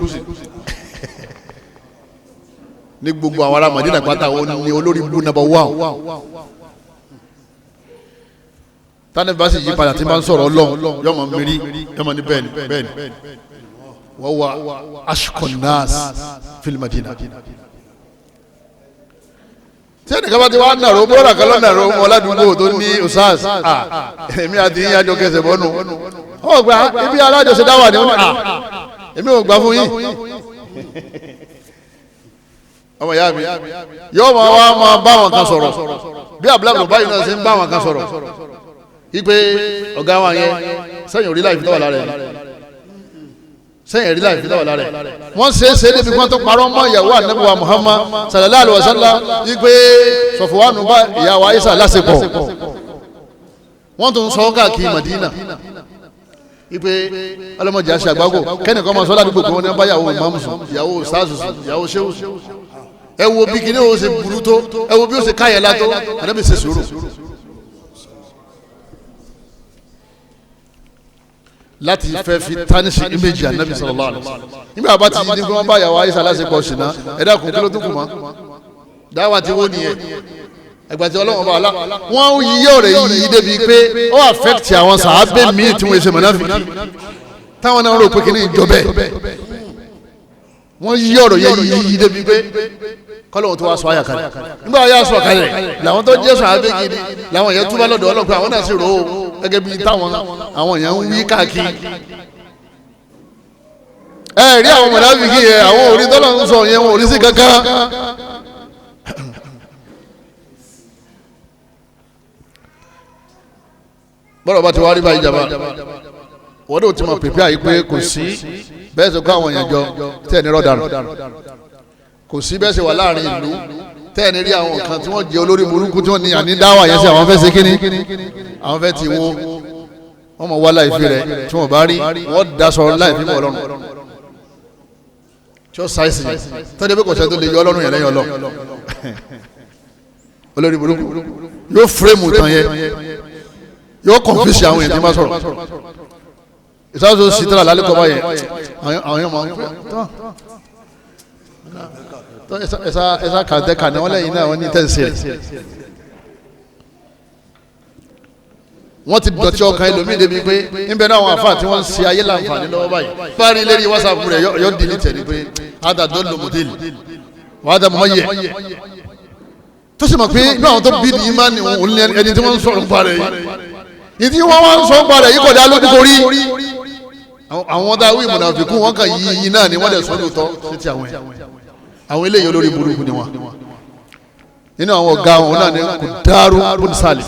ní gbogbo àwọn ará Madina pátá, òun ni olórí ibú number 1. Tani bá sì yí padà tí bá ń sọ̀rọ̀ Ọlọ́run, yọmọ mírí, yọmọ ní bẹ́ẹ̀ni bẹ́ẹ̀ni. Wọ́n wà ashqan nas fil Madina. Tí ẹnìkan bá ti wá nàró, bọ́ọ̀rà kan lọ nàró wọn ládùúgbò tó ní usas, èmi àti yín àjọ kẹsẹ̀ bọ́nu. Ọ̀ gba ibi alájọṣe dáwà ni ó ní à, èmi ò gbà fún yín. Ọmọ ìyá mi yóò máa wá máa bá wọn kan sọ̀rọ̀ bí abúlé báyìí náà ṣe ń bá wọn kan sọ̀rọ̀ ipe ọ̀gá wa yẹn sẹ́yìn orí láì fi tọ́wà lára ẹ̀, sẹ́yìn orí láì fi tọ́wà lára ẹ̀. Wọ́n ṣe é ṣe débi kí wọ́n tó parọ́ mọ́ ìyàwó ànábì wa Muhammad sallallahu alaihi wasallam ipe Sọfúwánù bá ìyàwó Aisha lásìkò. Wọ́n tún sọ káàkiri Madina ipe ọlọ́mọdé àṣẹ àgbákò kẹ́nìkan máa sọ ládùúgbò pé wọ́n ní bá ìyàwó ìmáàmù sùn, ìyàwó sáàsù sùn, ìyàwó ṣéwù sùn. Ẹ wo bí kíní o ṣe burú tó, ẹ wo bí o ṣe káyẹ̀ látó, ànábì ṣe sùúrù. Láti fẹ́ fi tánìṣì ìmẹ̀jì ànábì sallallahu alaihi wasallam. Nígbà bá ti ní kí wọ́n bá ìyàwó Aisha lásìkò ṣìnà, ẹ dákun kí ló tún kù mọ́? Dáwà tí wọ́n nìyẹn. Ẹgbà tí Ọlọ́run bá wà lá wọ́n yí ọ̀rẹ́ yìí débi pé ó affect àwọn sàábé míì tí wọ́n ṣe mọ̀náfìkì táwọn náà rò pé kí ní ìjọ bẹ́ẹ̀. Wọ́n yí ọ̀rọ̀ yẹn yí débi pé kọ́lọ́hún tó wá sọ àyà kalẹ̀. Nígbà yà sọ kalẹ̀ làwọn tó jẹ́ sàábé gidi làwọn yẹn túbọ̀ lọ́dọ̀ Ọlọ́run pé àwọn náà sì rò ó gẹ́gẹ́ bí táwọn àwọn yẹn ń wí káàkiri. Ẹ rí àwọn mọ̀náfìkì yẹn, àwọn òrí tọ́lọ́ ń sọ yẹn, wọn ò rí sí kankan. Bọ́dọ̀ bá ti wá rí báyìí jàmbá, wọ́n dò tí mo pèpè àyè pé kò sí bẹ́ẹ̀ sọ kó àwọn èèyàn jọ tẹ̀ ní rọ́dàrú, kò sí bẹ́ẹ̀ sọ wà láàrin ìlú tẹ̀ ní rí àwọn kan tí wọ́n jẹ́ olórí burúkú tí wọ́n ní àní dáwà yẹn sí àwọn fẹ́ ṣe kíní, àwọn fẹ́ ti wo wọ́n mọ̀ wá láìfi rẹ̀ tí wọ́n bá rí wọ́n daṣọ láìfi mọ̀ ọlọ́run tí ó sáìsì yẹn tọ́jú pé kò sẹ́ni tó lè yọ ọlọ́run yẹn lẹ́yìn ọlọ́ olórí burúkú yóò fírèmù tán yẹn, yóò kọ̀nfíìsì àwọn èèyàn tí wọ́n bá sọ̀rọ̀. Ìsáàsó sítírà lálẹ́ kọ́ báyẹn, àwọn èèyàn máa ń pẹ́ tán ẹ̀sà kàńtẹ́ kàní wọ́n lẹ́yìn náà wọ́n ní tẹ̀sí rẹ̀. Wọ́n ti dọ̀tí ọkàn ẹlòmíì débi pé níbẹ̀ náà àwọn àfáà tí wọ́n ń ṣe ayé láǹfààní lọ́wọ́ báyìí. Bá rí lérí WhatsApp rẹ̀ yọ dìlítẹ̀ ni pé àdàdọ́ lòmùdílì wàá mọ̀ yẹ tó sì mọ̀ pé inú àwọn tó bí ní ìmánì òun ní ẹni tí wọ́n ń sọ̀rọ̀ nípa rẹ̀ yìí. Ìdí wọn wá ń sọ padà yìí kọjá lójú korí. Àwọn dáwọ́ ìmùnàfikún wọn kàn yí yí náà ni wọ́n dẹ̀ sọ lóòótọ́ sí ti àwọn ẹ̀. Àwọn eléyìí olórí burúkú ni wọn. Nínú àwọn ọ̀gá wọn náà ni Kùdárù bun Salif.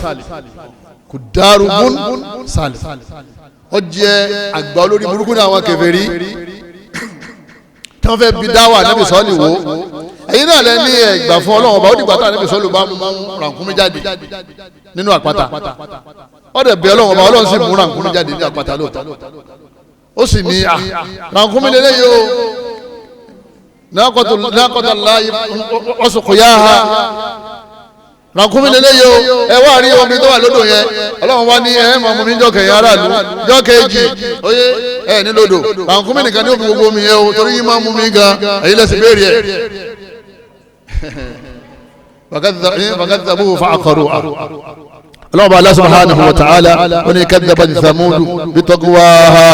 Kùdárù bun Salif ó jẹ́ àgbà olórí burúkú ní àwọn kèfèrí tí wọ́n fẹ́ bi dáwà Ànábì sọ́ọ̀lì wò. Ẹ̀yin náà lẹ ní ẹgbà fún Ọlọ́run ọba, ó dìgbà tá Ànábì sọ́ọ̀lì bá mú rànkúnmí jáde nínú àpáta. Ó dẹ̀ bẹ̀ Ọlọ́run ọba, Ọlọ́run sì mú rànkúnmí jáde nínú àpáta lóòótọ́. Ó sì ní à rànkúnmí lélẹ́yìí o, nákọ́tà láàyè ọ̀sùnkùnyáha rànkúnmí lélẹ́yìí o, ẹ wá rí omi tó wà lódò yẹn. Ọlọ́run wá ní ẹ máa mú mi jọ́kẹ̀ yẹn aráàlú jọ́kẹ̀jì oyé ẹ ní lódò rànkúnmí nìkan ní òfin gbogbo omi yẹn o, torí yín máa mú mi gan, èyí lẹ́sìn béèrè ẹ̀. Fakadhabuhu fa'aqaruha. Ọlọ́run bá Allah subhanahu wa ta'ala ó ní kadhabat Thamudu bitaqwaha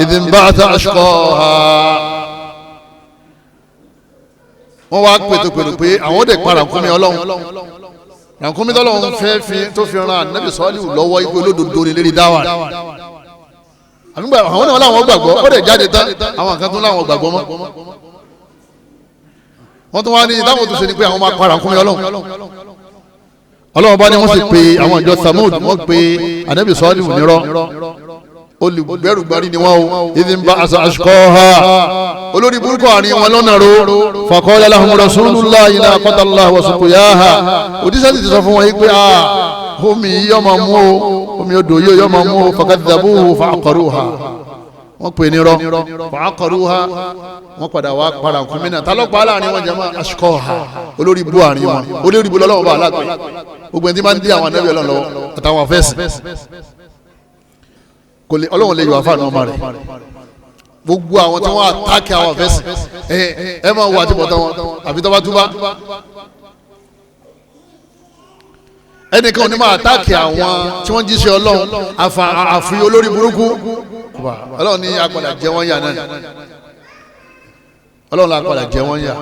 idh inba'atha ashqaha. Wọ́n wá pètòpètò pé àwọn òde pa rànkúnmí Ọlọ́run, rànkúnmí tọ́lọ́run fẹ́ fi tó fi ran Ànábì Sọ́ọ́lì lọ́wọ́ ipe olódodo ni lérí dáwà. Àwọn náà láwọn gbàgbọ́, ó dẹ̀ jáde tán, àwọn kan tún láwọn gbàgbọ́ mọ́. Wọ́n tún wá ní ìdáhùn tó ṣe ni pé àwọn máa pa rànkúnmí Ọlọ́run. Ọlọ́run bá ní wọ́n sì pe àwọn ìjọ Thamud, wọ́n pe Ànábì Sọ́ọ́lì nírọ́, olùgbẹ́rùgbẹ́rì ni wọ́n o, idh inba'atha ashqaha, olórí burúkú àárín wọn lọ́nà ro. Faqala lahum rasulullahi naqatallahi wa suqyaha. Òdíṣẹ́ sì ti sọ fún wọn yìí pé omi yìí yọ máa mú o, omi odò yìí yọ máa mú o. Fakadhabuhu fa'aqaruha, wọ́n pè ní rọ fa'aqaruha, wọ́n padà wá para nkúmi náà. Talọ́pàá láàrin wọn jama ashqaha, olórí bú àárín wọn, olórí bú lọ́wọ́ bá aláàgbé. Gbogbo ẹni tí máa ń dí àwọn anábì Ọlọ́run lọ́wọ́ àtàwọn afẹ́sì kò lè Ọlọ́run lè yọ àfa náà ọmọ rẹ̀. Gbogbo àwọn tí wọ́n àtàkì àwọn afẹ́sì ẹ máa wọ àtibọ̀tán wọn àbí tọ́ba túbá. Ẹnìkan ò ní máa àtàkì àwọn tí wọ́n jíṣẹ́ Ọlọ́run àfi olórí burúkú. Ọlọ́run ní apàdà jẹ wọ́n yà náà, Ọlọ́run ní apàdà jẹ wọ́n yà.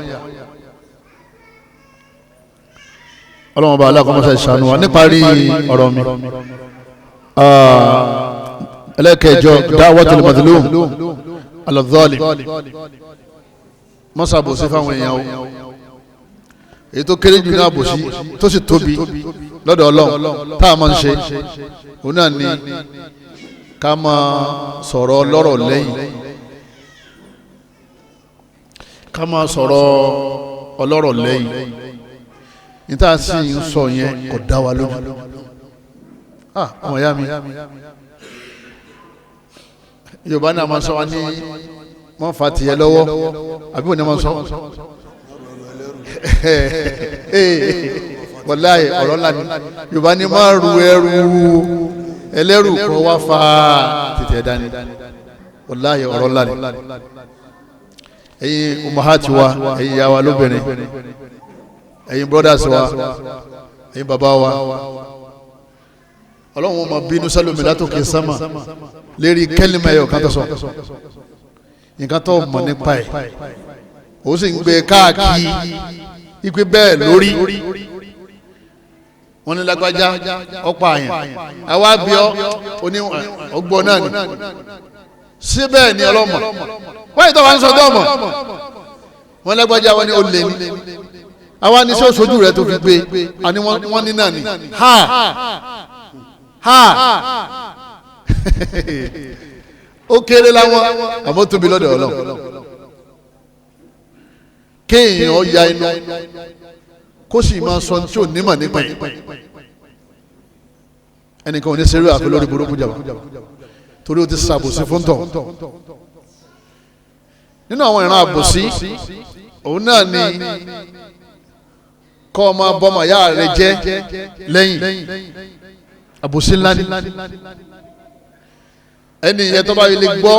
Ọlọ́run ọba aláàkọ́mọ́sá ìṣàánú wa. Níparí ọ̀rọ̀ mi ẹlẹ́kẹ̀ẹ́jọ, da'watul mazlum ala zalim, mọ́sàbòsí fáwọn èèyàn o. Èyí tó kéré jù ní àbòsí tó sì tóbi lọ́dọ̀ Ọlọ́run tá a máa ń ṣe, òun náà ni ká máa sọ̀rọ̀ lọ́rọ̀ lẹ́yìn, ká máa sọ̀rọ̀ ọlọ́rọ̀ lẹ́yìn. Níta sì ń sọ yẹn kò dá wa lójú. Ọmọ ìyá mi, Yorùbá náà máa sọ wa ní wọ́n fa tiẹ̀ lọ́wọ́, àbí wọ́n ní wọ́n sọ wàláyé ọ̀rọ̀ ńlá ni. Yorùbá ní máa ru ẹrù ẹlẹ́rù kọ́ wá fa tètè dání. Wàláyé ọ̀rọ̀ ńlá ni. Ẹ̀yin umahati wa, ẹ̀yin ìyá wa lóbìnrin, ẹ̀yin brothers wa, ẹ̀yin bàbá wa, Ọlọ́run máa bínú sálómi látòkè sámà lérí kẹ́límà ẹ̀yọ̀ kan tó sọ nǹkan tó mọ̀ nípa ẹ̀, ó sì ń gbé káàkiri ipe bẹ́ẹ̀ lórí. Wọ́n ní lágbájá ọ̀pọ̀ àyàn, àwa bí ọ oní ọgbọ́n náà ni síbẹ̀ ni ọlọ́mọ wọ́n yìí tó wà ń sọ tó mọ̀. Wọ́n lágbájá wọn ni ó lé ní àwa ní sọ sojú rẹ tó fi gbé, àní wọ́n ní náà ni ha ha ó kéré láwọn àmọ́ tóbi lọ́dọ̀ Ọlọ́run. Kéèyàn ya inú kó sì máa sọ tí ò nímọ̀ nípa ẹ̀. Ẹnìkan ò ní serú àfi lórí burúkú jàmbá, torí ó ti ṣàbòsí fún tọ̀. Nínú àwọn ìran àbòsí, òun náà ni kọ́ ọmọ bọ́mọ ìyá rẹ jẹ́ lẹ́yìn. Àbòsí ńlá ni. Ẹni yẹn tọ́ba yìí lè gbọ́,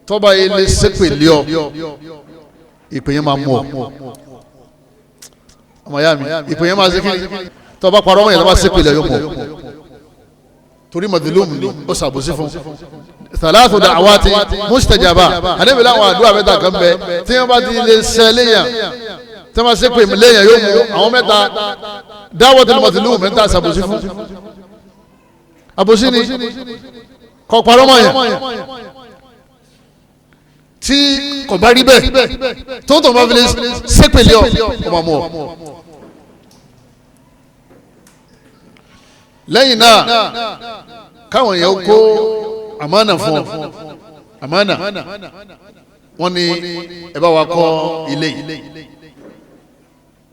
tọ́ba yìí lè ṣépè lé ọ, ìpè yẹn máa mú ọ. Ọmọ ìyá mi, ìpè yẹn máa ṣe kí tọ́ba parọ́ ọmọ yẹn tọ́ba ṣépè lé ọ yóò mú ọ, torí madulum ni ó ṣàbòsí fún. Thalathu da'awati mustajaba, àdébí láwọn àdúrà mẹ́ta kan bẹ tí wọ́n bá ti lè ṣe léyàn, tí wọ́n bá ṣépè léyàn yóò mú àwọn mẹ́ta. Da'watul madlum mẹ́ta ṣàbòsí fún. Àbòsí ni kò parọ́ mọ́ yẹn tí kò bá rí bẹ́ẹ̀, tó tó bá fi lè ṣépè lé ọ, ọmọ mú ọ. Lẹ́yìn náà káwọn èèyàn kó àmánà fún ọ, àmánà wọ́n ní ẹ bá wa kọ́ ilé yìí,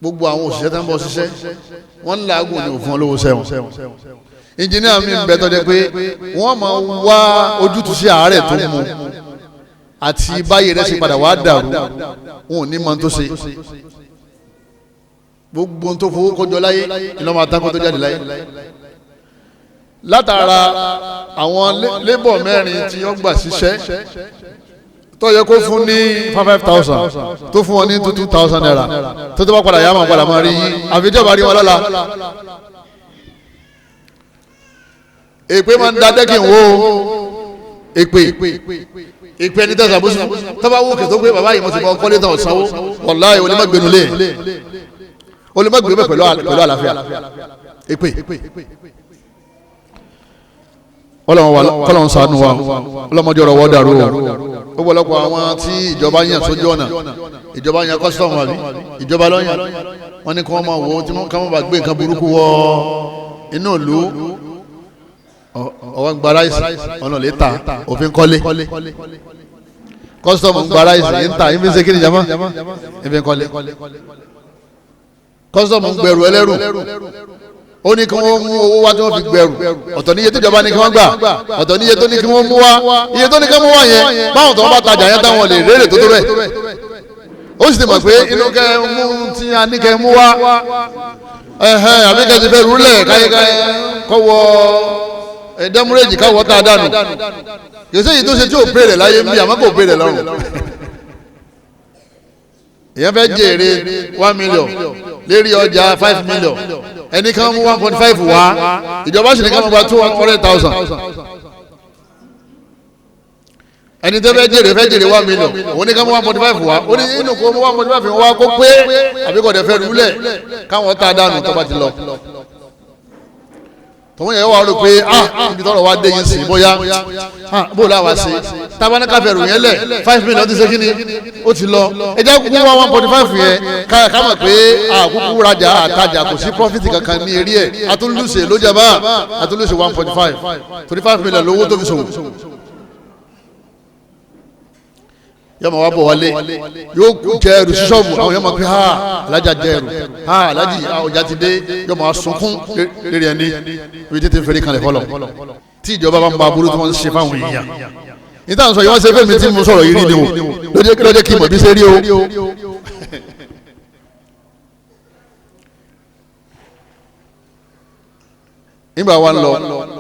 gbogbo àwọn òṣìṣẹ́ tó ń bọ̀ ṣiṣẹ́ wọ́n ń làágùn ní òfin olówó sẹ́wọ̀n. Ìnjìníà mi ń bẹ tọ́jú pé wọ́n máa wá ojútùú sí àárẹ̀ tó mú àti báyìí rẹ̀ ṣe padà wá dàrú, wọn ò ní mọ tó ṣe. Gbogbo tó fowó kọjọ láyé iná máa tán kó tó jáde láyé. Látara àwọn lébọ̀ mẹ́rin tí wọ́n gbà ṣiṣẹ́ tó yẹ kó fún ní 5,000 tó fún wọn ní 2,000 naira, tó tó bá padà yá máa padà máa rí yín àfi tí ọba rí wọn lọ́la. Èpè máa ń da dẹ́kìn wo èpè èpè ẹni tẹ̀sán bó sùn tó bá wù kí tó gbé bàbá yìí mo ti bọ́ kọ́lé tán ọ̀sánwó wàláhì onímọ̀gbẹ́nu lé onímọ̀gbẹ́nu bẹ́ẹ̀ pẹ̀lú àlàáfíà èpè. Kọ́lọ́n ṣàánú wa, ọlọ́mọdé ọ̀rọ̀ wọ́n dàrú o. Ọ̀pọ̀lọpọ̀ àwọn tí ìjọba yàn sójú ọ̀nà, ìjọba yàn kọ́sítọ́ọ̀mù àbí ìjọba lọ́yàn, wọ́n ní kí wọ́n máa wò ó tí wọ́n bá gbé nǹkan burúkú wọ inú ìlú. Ọwọ́ ń gba ráìsì ọ̀nà lè ta òfin kọ́lé, kọ́sítọ́ọ̀mù ń gba ráìsì ń ta ìfi ń ṣe kí ni jama ìfi ń kọ́lé, kọ́sítọ́ọ̀mù ń gbẹrù ẹlẹ́rù, ó ní kí wọ́n mú owó wá tí wọ́n fi gbẹrù, ọ̀tọ̀ níye tó jọba ní kí wọ́n gbà, ọ̀tọ̀ níye tó ní kí wọ́n mú wá, iye tó ní kí wọ́n mú wá yẹn báwọn tó wọ́n bá tajà yẹn táwọn lè rérè tó tó rẹ̀, ó sì ti mọ̀ pé inú kẹ́ mú tí a ní kẹ́ mú wá. Ẹ̀hẹ́n, àbí kẹ́sì fẹ́ rúlẹ̀ káyékáyé kọ́wọ́ ẹ̀dẹ́múrẹ́jì káwọ́ tá a dànù. Kìí sẹ́yìn tó ṣe tí ò béèrè láyé ń bí, àmọ́ kò béèrè lọ́rùn. Èèyàn fẹ́ jèrè 1 million lérí ọjà 5 million, ẹnì kan mú 1.5 wá, ìjọba sì ní ká máa gba 200,000. Ẹni tó fẹ́ jèrè 1 million, òun ní ká mú 1.5 wá, ó ní inú kó mú 1.5 wá kó pé, àbí kò dẹ̀ fẹ́ rúlẹ̀ káwọn tá a dànù tó bá ti lọ. Tọ́wọ́n yẹn wà rò pé, ah, ibi tọ́rọ̀ wá dé yín sí, bóyá, ah, bó láwa ṣe tabaníkà fẹ̀rù yẹn lẹ̀, 5 million ti ṣe kí ni, ó ti lọ. Ẹ jẹ́ kúkú wá 1.5 yẹn ká mọ̀ pé àkúkú rajà àtajà, kò sí profit kankan ní eré ẹ̀, àtúnlùṣe ló jẹ́ bá àtúnlùṣe 1.5, torí 5 million lówó tó fi ṣòwò. Yọmọ wa bọ̀ wálé, yóò jẹ ẹrù sí ṣọ́ọ̀bù, àwọn yọmọ pé, ha, alájà jẹ ẹrù, ha, alájì ọjà ti dé. Yọmọ wa sunkún lérí ẹni ibi tètè fèrè kalẹ̀ fọlọ̀. Tí ìjọba bá ń ba aburú tí wọ́n ń ṣe fáwọn èèyàn níta sọ yìí, wọ́n ṣe fẹ́mi tí mo sọ̀rọ̀ yìí rí ni o, lójó kí n mọ̀ bí ṣe rí o. Nígbà wa ń lọ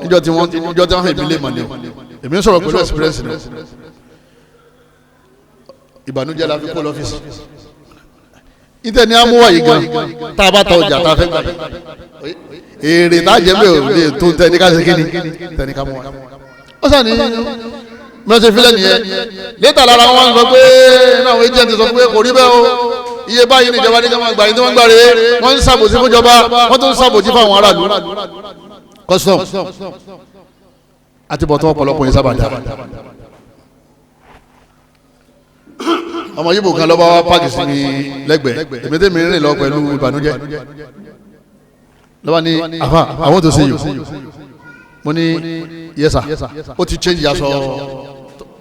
níjọ́ tí wọ́n hàn mí lè mọ̀ ni o, èmi ń sọ̀rọ̀ pẹ̀lú experience ni o. Ìbànújẹ́ la fi kó lọ́fíìsì ìtẹ̀ ní amúwá yìí gan. Tá a bá ta ọjà tá a fẹ́ gbà, èrè tá a jẹ́ bẹ́ẹ̀ ò lè tó tẹ́ ní ká ṣe kíni tẹ́ ní ká mú wa. Ó sàn ní mẹ́sẹ̀ fílẹ̀ nìyẹn. Létà lára wọn sọ pé inú àwọn agent sọ pé kò rí bẹ́ẹ̀ o, iye báyìí ní ìjọba ní ká máa gbà yín tí wọ́n gbà rèé. Wọ́n ń ṣàbòsí fúnjọba, wọ́n tún ń ṣàbòsí fáwọn aráàlú. Custom àti bọ̀tọ̀ ọ̀pọ̀lọpọ̀ yìí sábà dá. Ọmọ yìí bò kan lọ́ba wa park sí mi lẹ́gbẹ̀ẹ́, èmi tẹ́mi rìn lọ pẹ̀lú ìbànújẹ́, lọ́ba ní, "Àfà, I want to see you." Mo ní, "Yes sir." Ó ti change aṣọ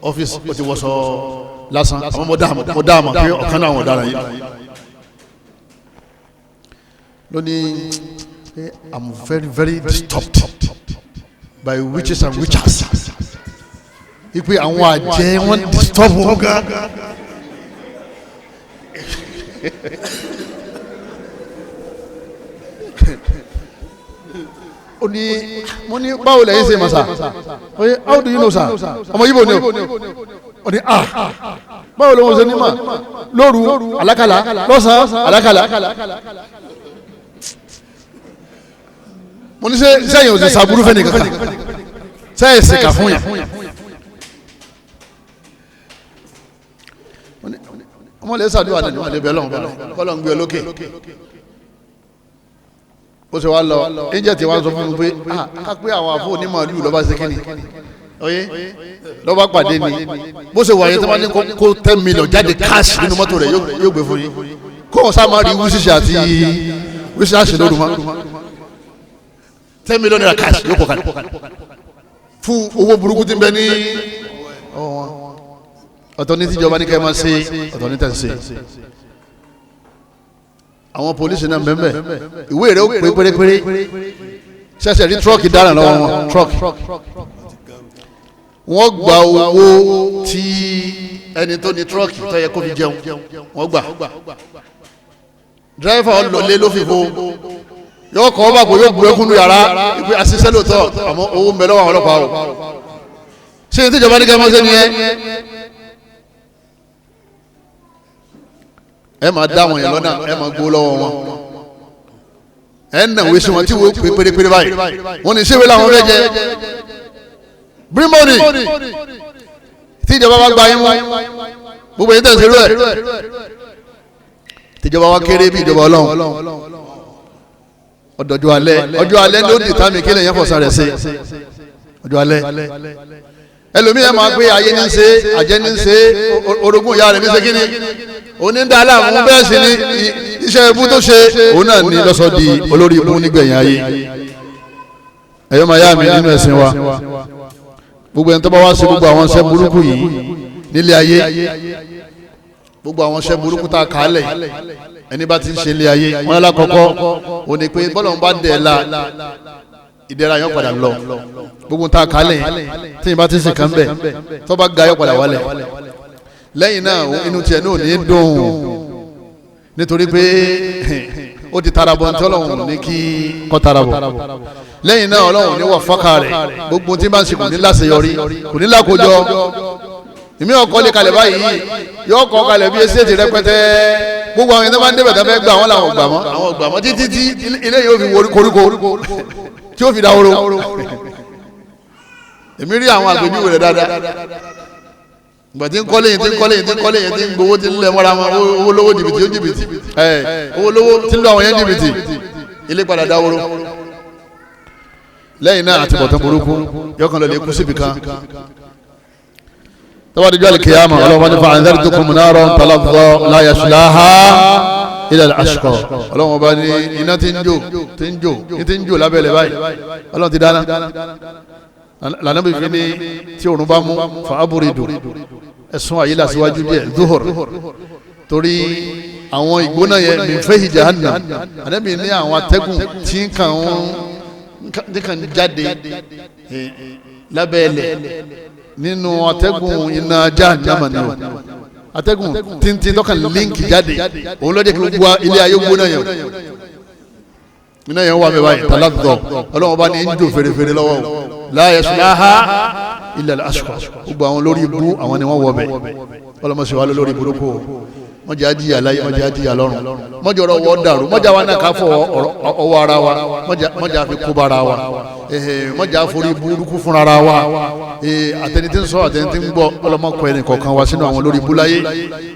ọ́fíìsì, ó ti wọṣọ lásán, àmọ́ mo dá àmọ̀ pé ọ̀kan náà àwọn ọ̀daràn yìí lónìí. "I'm very very disturbed by witches and witches," ipe àwọn àjẹ́ wọ́n disturb wọn gan. Ó ní, mo ní, "Báwo lẹ́yìn ṣe mọ̀ sà?" Oye, "How do you know, sir?" Ọmọ yìí bò ní o. Ó ní, "Ah, báwo ló ń ṣe ní mà? Lóru àlákàlà, lọ́sàn-án àlákàlà." Mo ní, sẹ́yìn òsì sàbúrú fẹ́ nìkan sẹ́yìn ṣèkà fún yàn? Ọmọ lè ṣàdúrà nínú ọmọdé bẹ́ẹ̀ lọ́wọ́ kọ́lọ́ ń gbé ọ lókè. Ó ṣe wá lọ ẹ̀ńjẹ̀ tí wàá sọ fún mi pé, ah, ká pé àwọn àfọ onímọ̀ọ́lù lọ́ba ṣe kíni oye lọ́ba pàdé ni. Bó ṣe wà yẹn, tí wọ́n ní kó 10 million jáde cash nínú mọ́tò rẹ̀, yóò gbé fún yín, kó o sá máa rí wíṣíṣì àti wíṣíṣì lóru mọ́. ₦10 million cash yóò kọ̀ kalẹ̀ fún owó burúkú tí ń bẹ ní ọ̀tọ̀ ní tíjọba ní kẹ́ ẹ máa ṣe, ọ̀tọ̀ ní tẹ̀ ṣe. Àwọn polisi náà bẹ́ẹ̀ bẹ́ẹ̀, ìwé rẹ̀ ó pé pérépéré. Ṣẹ̀ṣẹ̀ rí truck dáràn lọ́wọ́ wọn, truck wọ́n gba owó tí ẹni tó ní truck tó yẹ kó fi jẹun, wọ́n gbà. Driver ọlọ́lé ló fi fo, yóò kọ́ ọ́ bá kó yóò bu ẹkún nu yàrá ìpè àṣìṣe lóòótọ́, àmọ́ owó ń bẹ lọ́wọ́ àwọn ọlọ́pàá o. Ṣé ní tíjọba ní kẹ́ ẹ máa ṣe nìyẹn? Ẹ máa dá wọn yẹn lọ́nà, ẹ máa gbó lọ́wọ́ wọn, ẹ nà wí sí wọn tí wọ́n pè pérépéré báyìí. Wọ́n ní sèwé làwọn fẹ́ jẹ bírímọ́nì. Tí ìjọba bá gba yín mú, gbogbo yín tẹ̀sí rú ẹ̀, tìjọba wa kéré bí ìjọba Ọlọ́run. Ọdọọjọ́ alẹ́, ọjọ́ alẹ́ ló dì tàmí kí lèyàn fọ̀sán rẹ̀ ṣe ọjọ́ alẹ́. Ẹlòmíì máa pé ayé ní ṣe, àjẹ́ ní ṣe, orogún ìyá rẹ̀ ní ṣe, kí ni onídàálà mú. Bẹ́ẹ̀ sì ni iṣẹ́ ibú tó ṣe, òun náà ní lọ́sọ̀ di olórí ibú nígbẹ̀yìn ayé. Ẹ̀yọ́ máa yá mi nínú ẹ̀sìn wa, gbogbo ẹni tó bá wá sí gbogbo àwọn iṣẹ́ burúkú yìí nílé ayé, gbogbo àwọn iṣẹ́ burúkú tá a kà á lẹ̀, ẹni bá ti ń ṣe nílé ayé wọn lákọ̀ọ́kọ́ ò ní pé bọ́lọ̀ ń bá dẹ̀ la ìdẹ̀ra yóò padà lọ. Gbogbo tá a kà á lẹ̀ tí yìí bá ti ń sìn kàn bẹ̀, tó bá ga yóò padà wálẹ̀. Lẹ́yìn náà, inú tiẹ̀ náà ò ní dùn nítorí pé Ó ti tara bọ̀ ntí Ọlọ́run ní kí kọ́ tara bọ̀. Lẹ́yìn náà Ọlọ́run ní wà fọ́kà rẹ̀, gbogbo tí bá ń ṣe kò ní láṣeyọrí, kò ní lákòjọ. Ìmí ọkọ lè kalẹ̀ báyìí, yóò kọ́ kalẹ̀ bí estate rẹpẹtẹ. Gbogbo àwọn ẹni tó máa ń débẹ̀ tó fẹ́ gbà wọ́n làwọn gbà mọ́, àwọn gbà mọ́ títí tí ilé yóò fi wọrí koríko tí ó fi dahoro. Èmi rí àwọn àgbèjúwe rẹ̀ dáadáa. Ìgbà tí ń kọ́lé yìí, tí ń kọ́lé yìí, tí ń kọ́lé yìí, tí ń gbowó, tí ń lẹ̀ mọ́ra wọn, owó lówó jìbìtì, ó jìbìtì, owó lówó tí ń lọ àwọn yẹn jìbìtì, ilé padà dahoro. Lẹ́yìn náà àti bọ̀tán burúkú yọkàn lọ lè kú síbi kan. Tọ́wọ́ díjọ́ alikiyama, ọlọ́wọ́ ní fa'andhartukum naran talazza la yaslaha illa al-ashqa. Ọlọ́wọ́ bá ní iná tí ń jò, tí ń jò, tí ń jò lábẹ́lẹ̀ báyìí, ọlọ́wọ́ ti dáná. Lànà bí fi ní tí òrùn bá mú fa aburidu, ẹ̀sùn àyílà síwájú díẹ̀ zuhur, torí àwọn ìgbóná yẹn min fahi jahannam. Ànábì ní àwọn atẹ́gùn tí ń kàn jáde lábẹ́lẹ̀ nínú atẹ́gùn iná jahannama ni o. Atẹ́gùn tíntín tọ́kàn líǹkì jáde, òun ló jẹ́ kí gbogbo ilé ayé gbóná yẹn. Iná yẹn wà mí báyìí talazọ, ọlọ́wọ́n bá ní ń jò fèrèfèrè lọ́wọ́ o. La yaslaha illa al-ashqa. Gbogbo àwọn lórí ibú àwọn ni wọ́n wọ bẹ̀. Ọlọ́mọṣẹ́ wa lórí burúkú o. Mọ̀jẹ̀ ajíyà láyé, mọ̀jẹ̀ ajíyà lọ́run, mọ̀jẹ̀ ọ̀rọ̀ wọ́ dàrú, mọ̀jẹ̀ wa náà ká fọ ọwọ́ ara wa, mọ̀jẹ̀ àfi kó bara wa, mọ̀jẹ̀ àforí burúkú fúnra wa. Àtẹni tí ń sọ, àtẹni tí ń gbọ́, ọlọ́mọkọ ẹnì kọ̀ọ̀kan wa sínú àwọn olórí ibú láyé,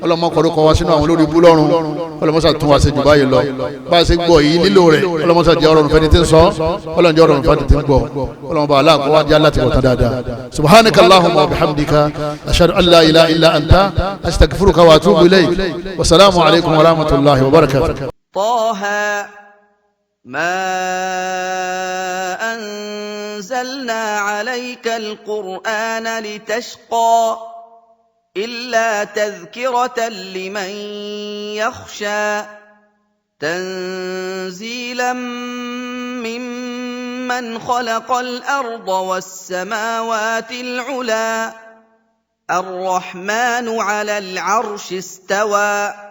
ọlọ́mọkọ orúkọ wa sínú àwọn olórí ibú lọ́run. Ọlọ́mọṣà tún wa ṣe jù báyìí lọ. Bá a ṣe gbọ́ yìí nílò rẹ̀, ọlọ́mọṣà jẹ́ ọ̀rọ̀ fẹ́ni tí ń sọ, ọlọ́mọṣà jẹ́ ọ̀rọ̀ fẹ́ni tí ń gbọ́. Ọlọ́mọba aláàkọ́ wa jẹ́ aláti wọ̀tán dáadáa. Subhanaka Allahumma wa bihamdika, ashhadu an la ilaha illa anta, astaghfiruka wa atubu ilayk. Wasalaamu alaykum wa rahmatulahi wa barakatuh. طه ما أنزلنا عليك القرآن لتشقى إلا تذكرة لمن يخشى تنزيلا ممن خلق الأرض والسماوات العلى الرحمن على العرش استوى.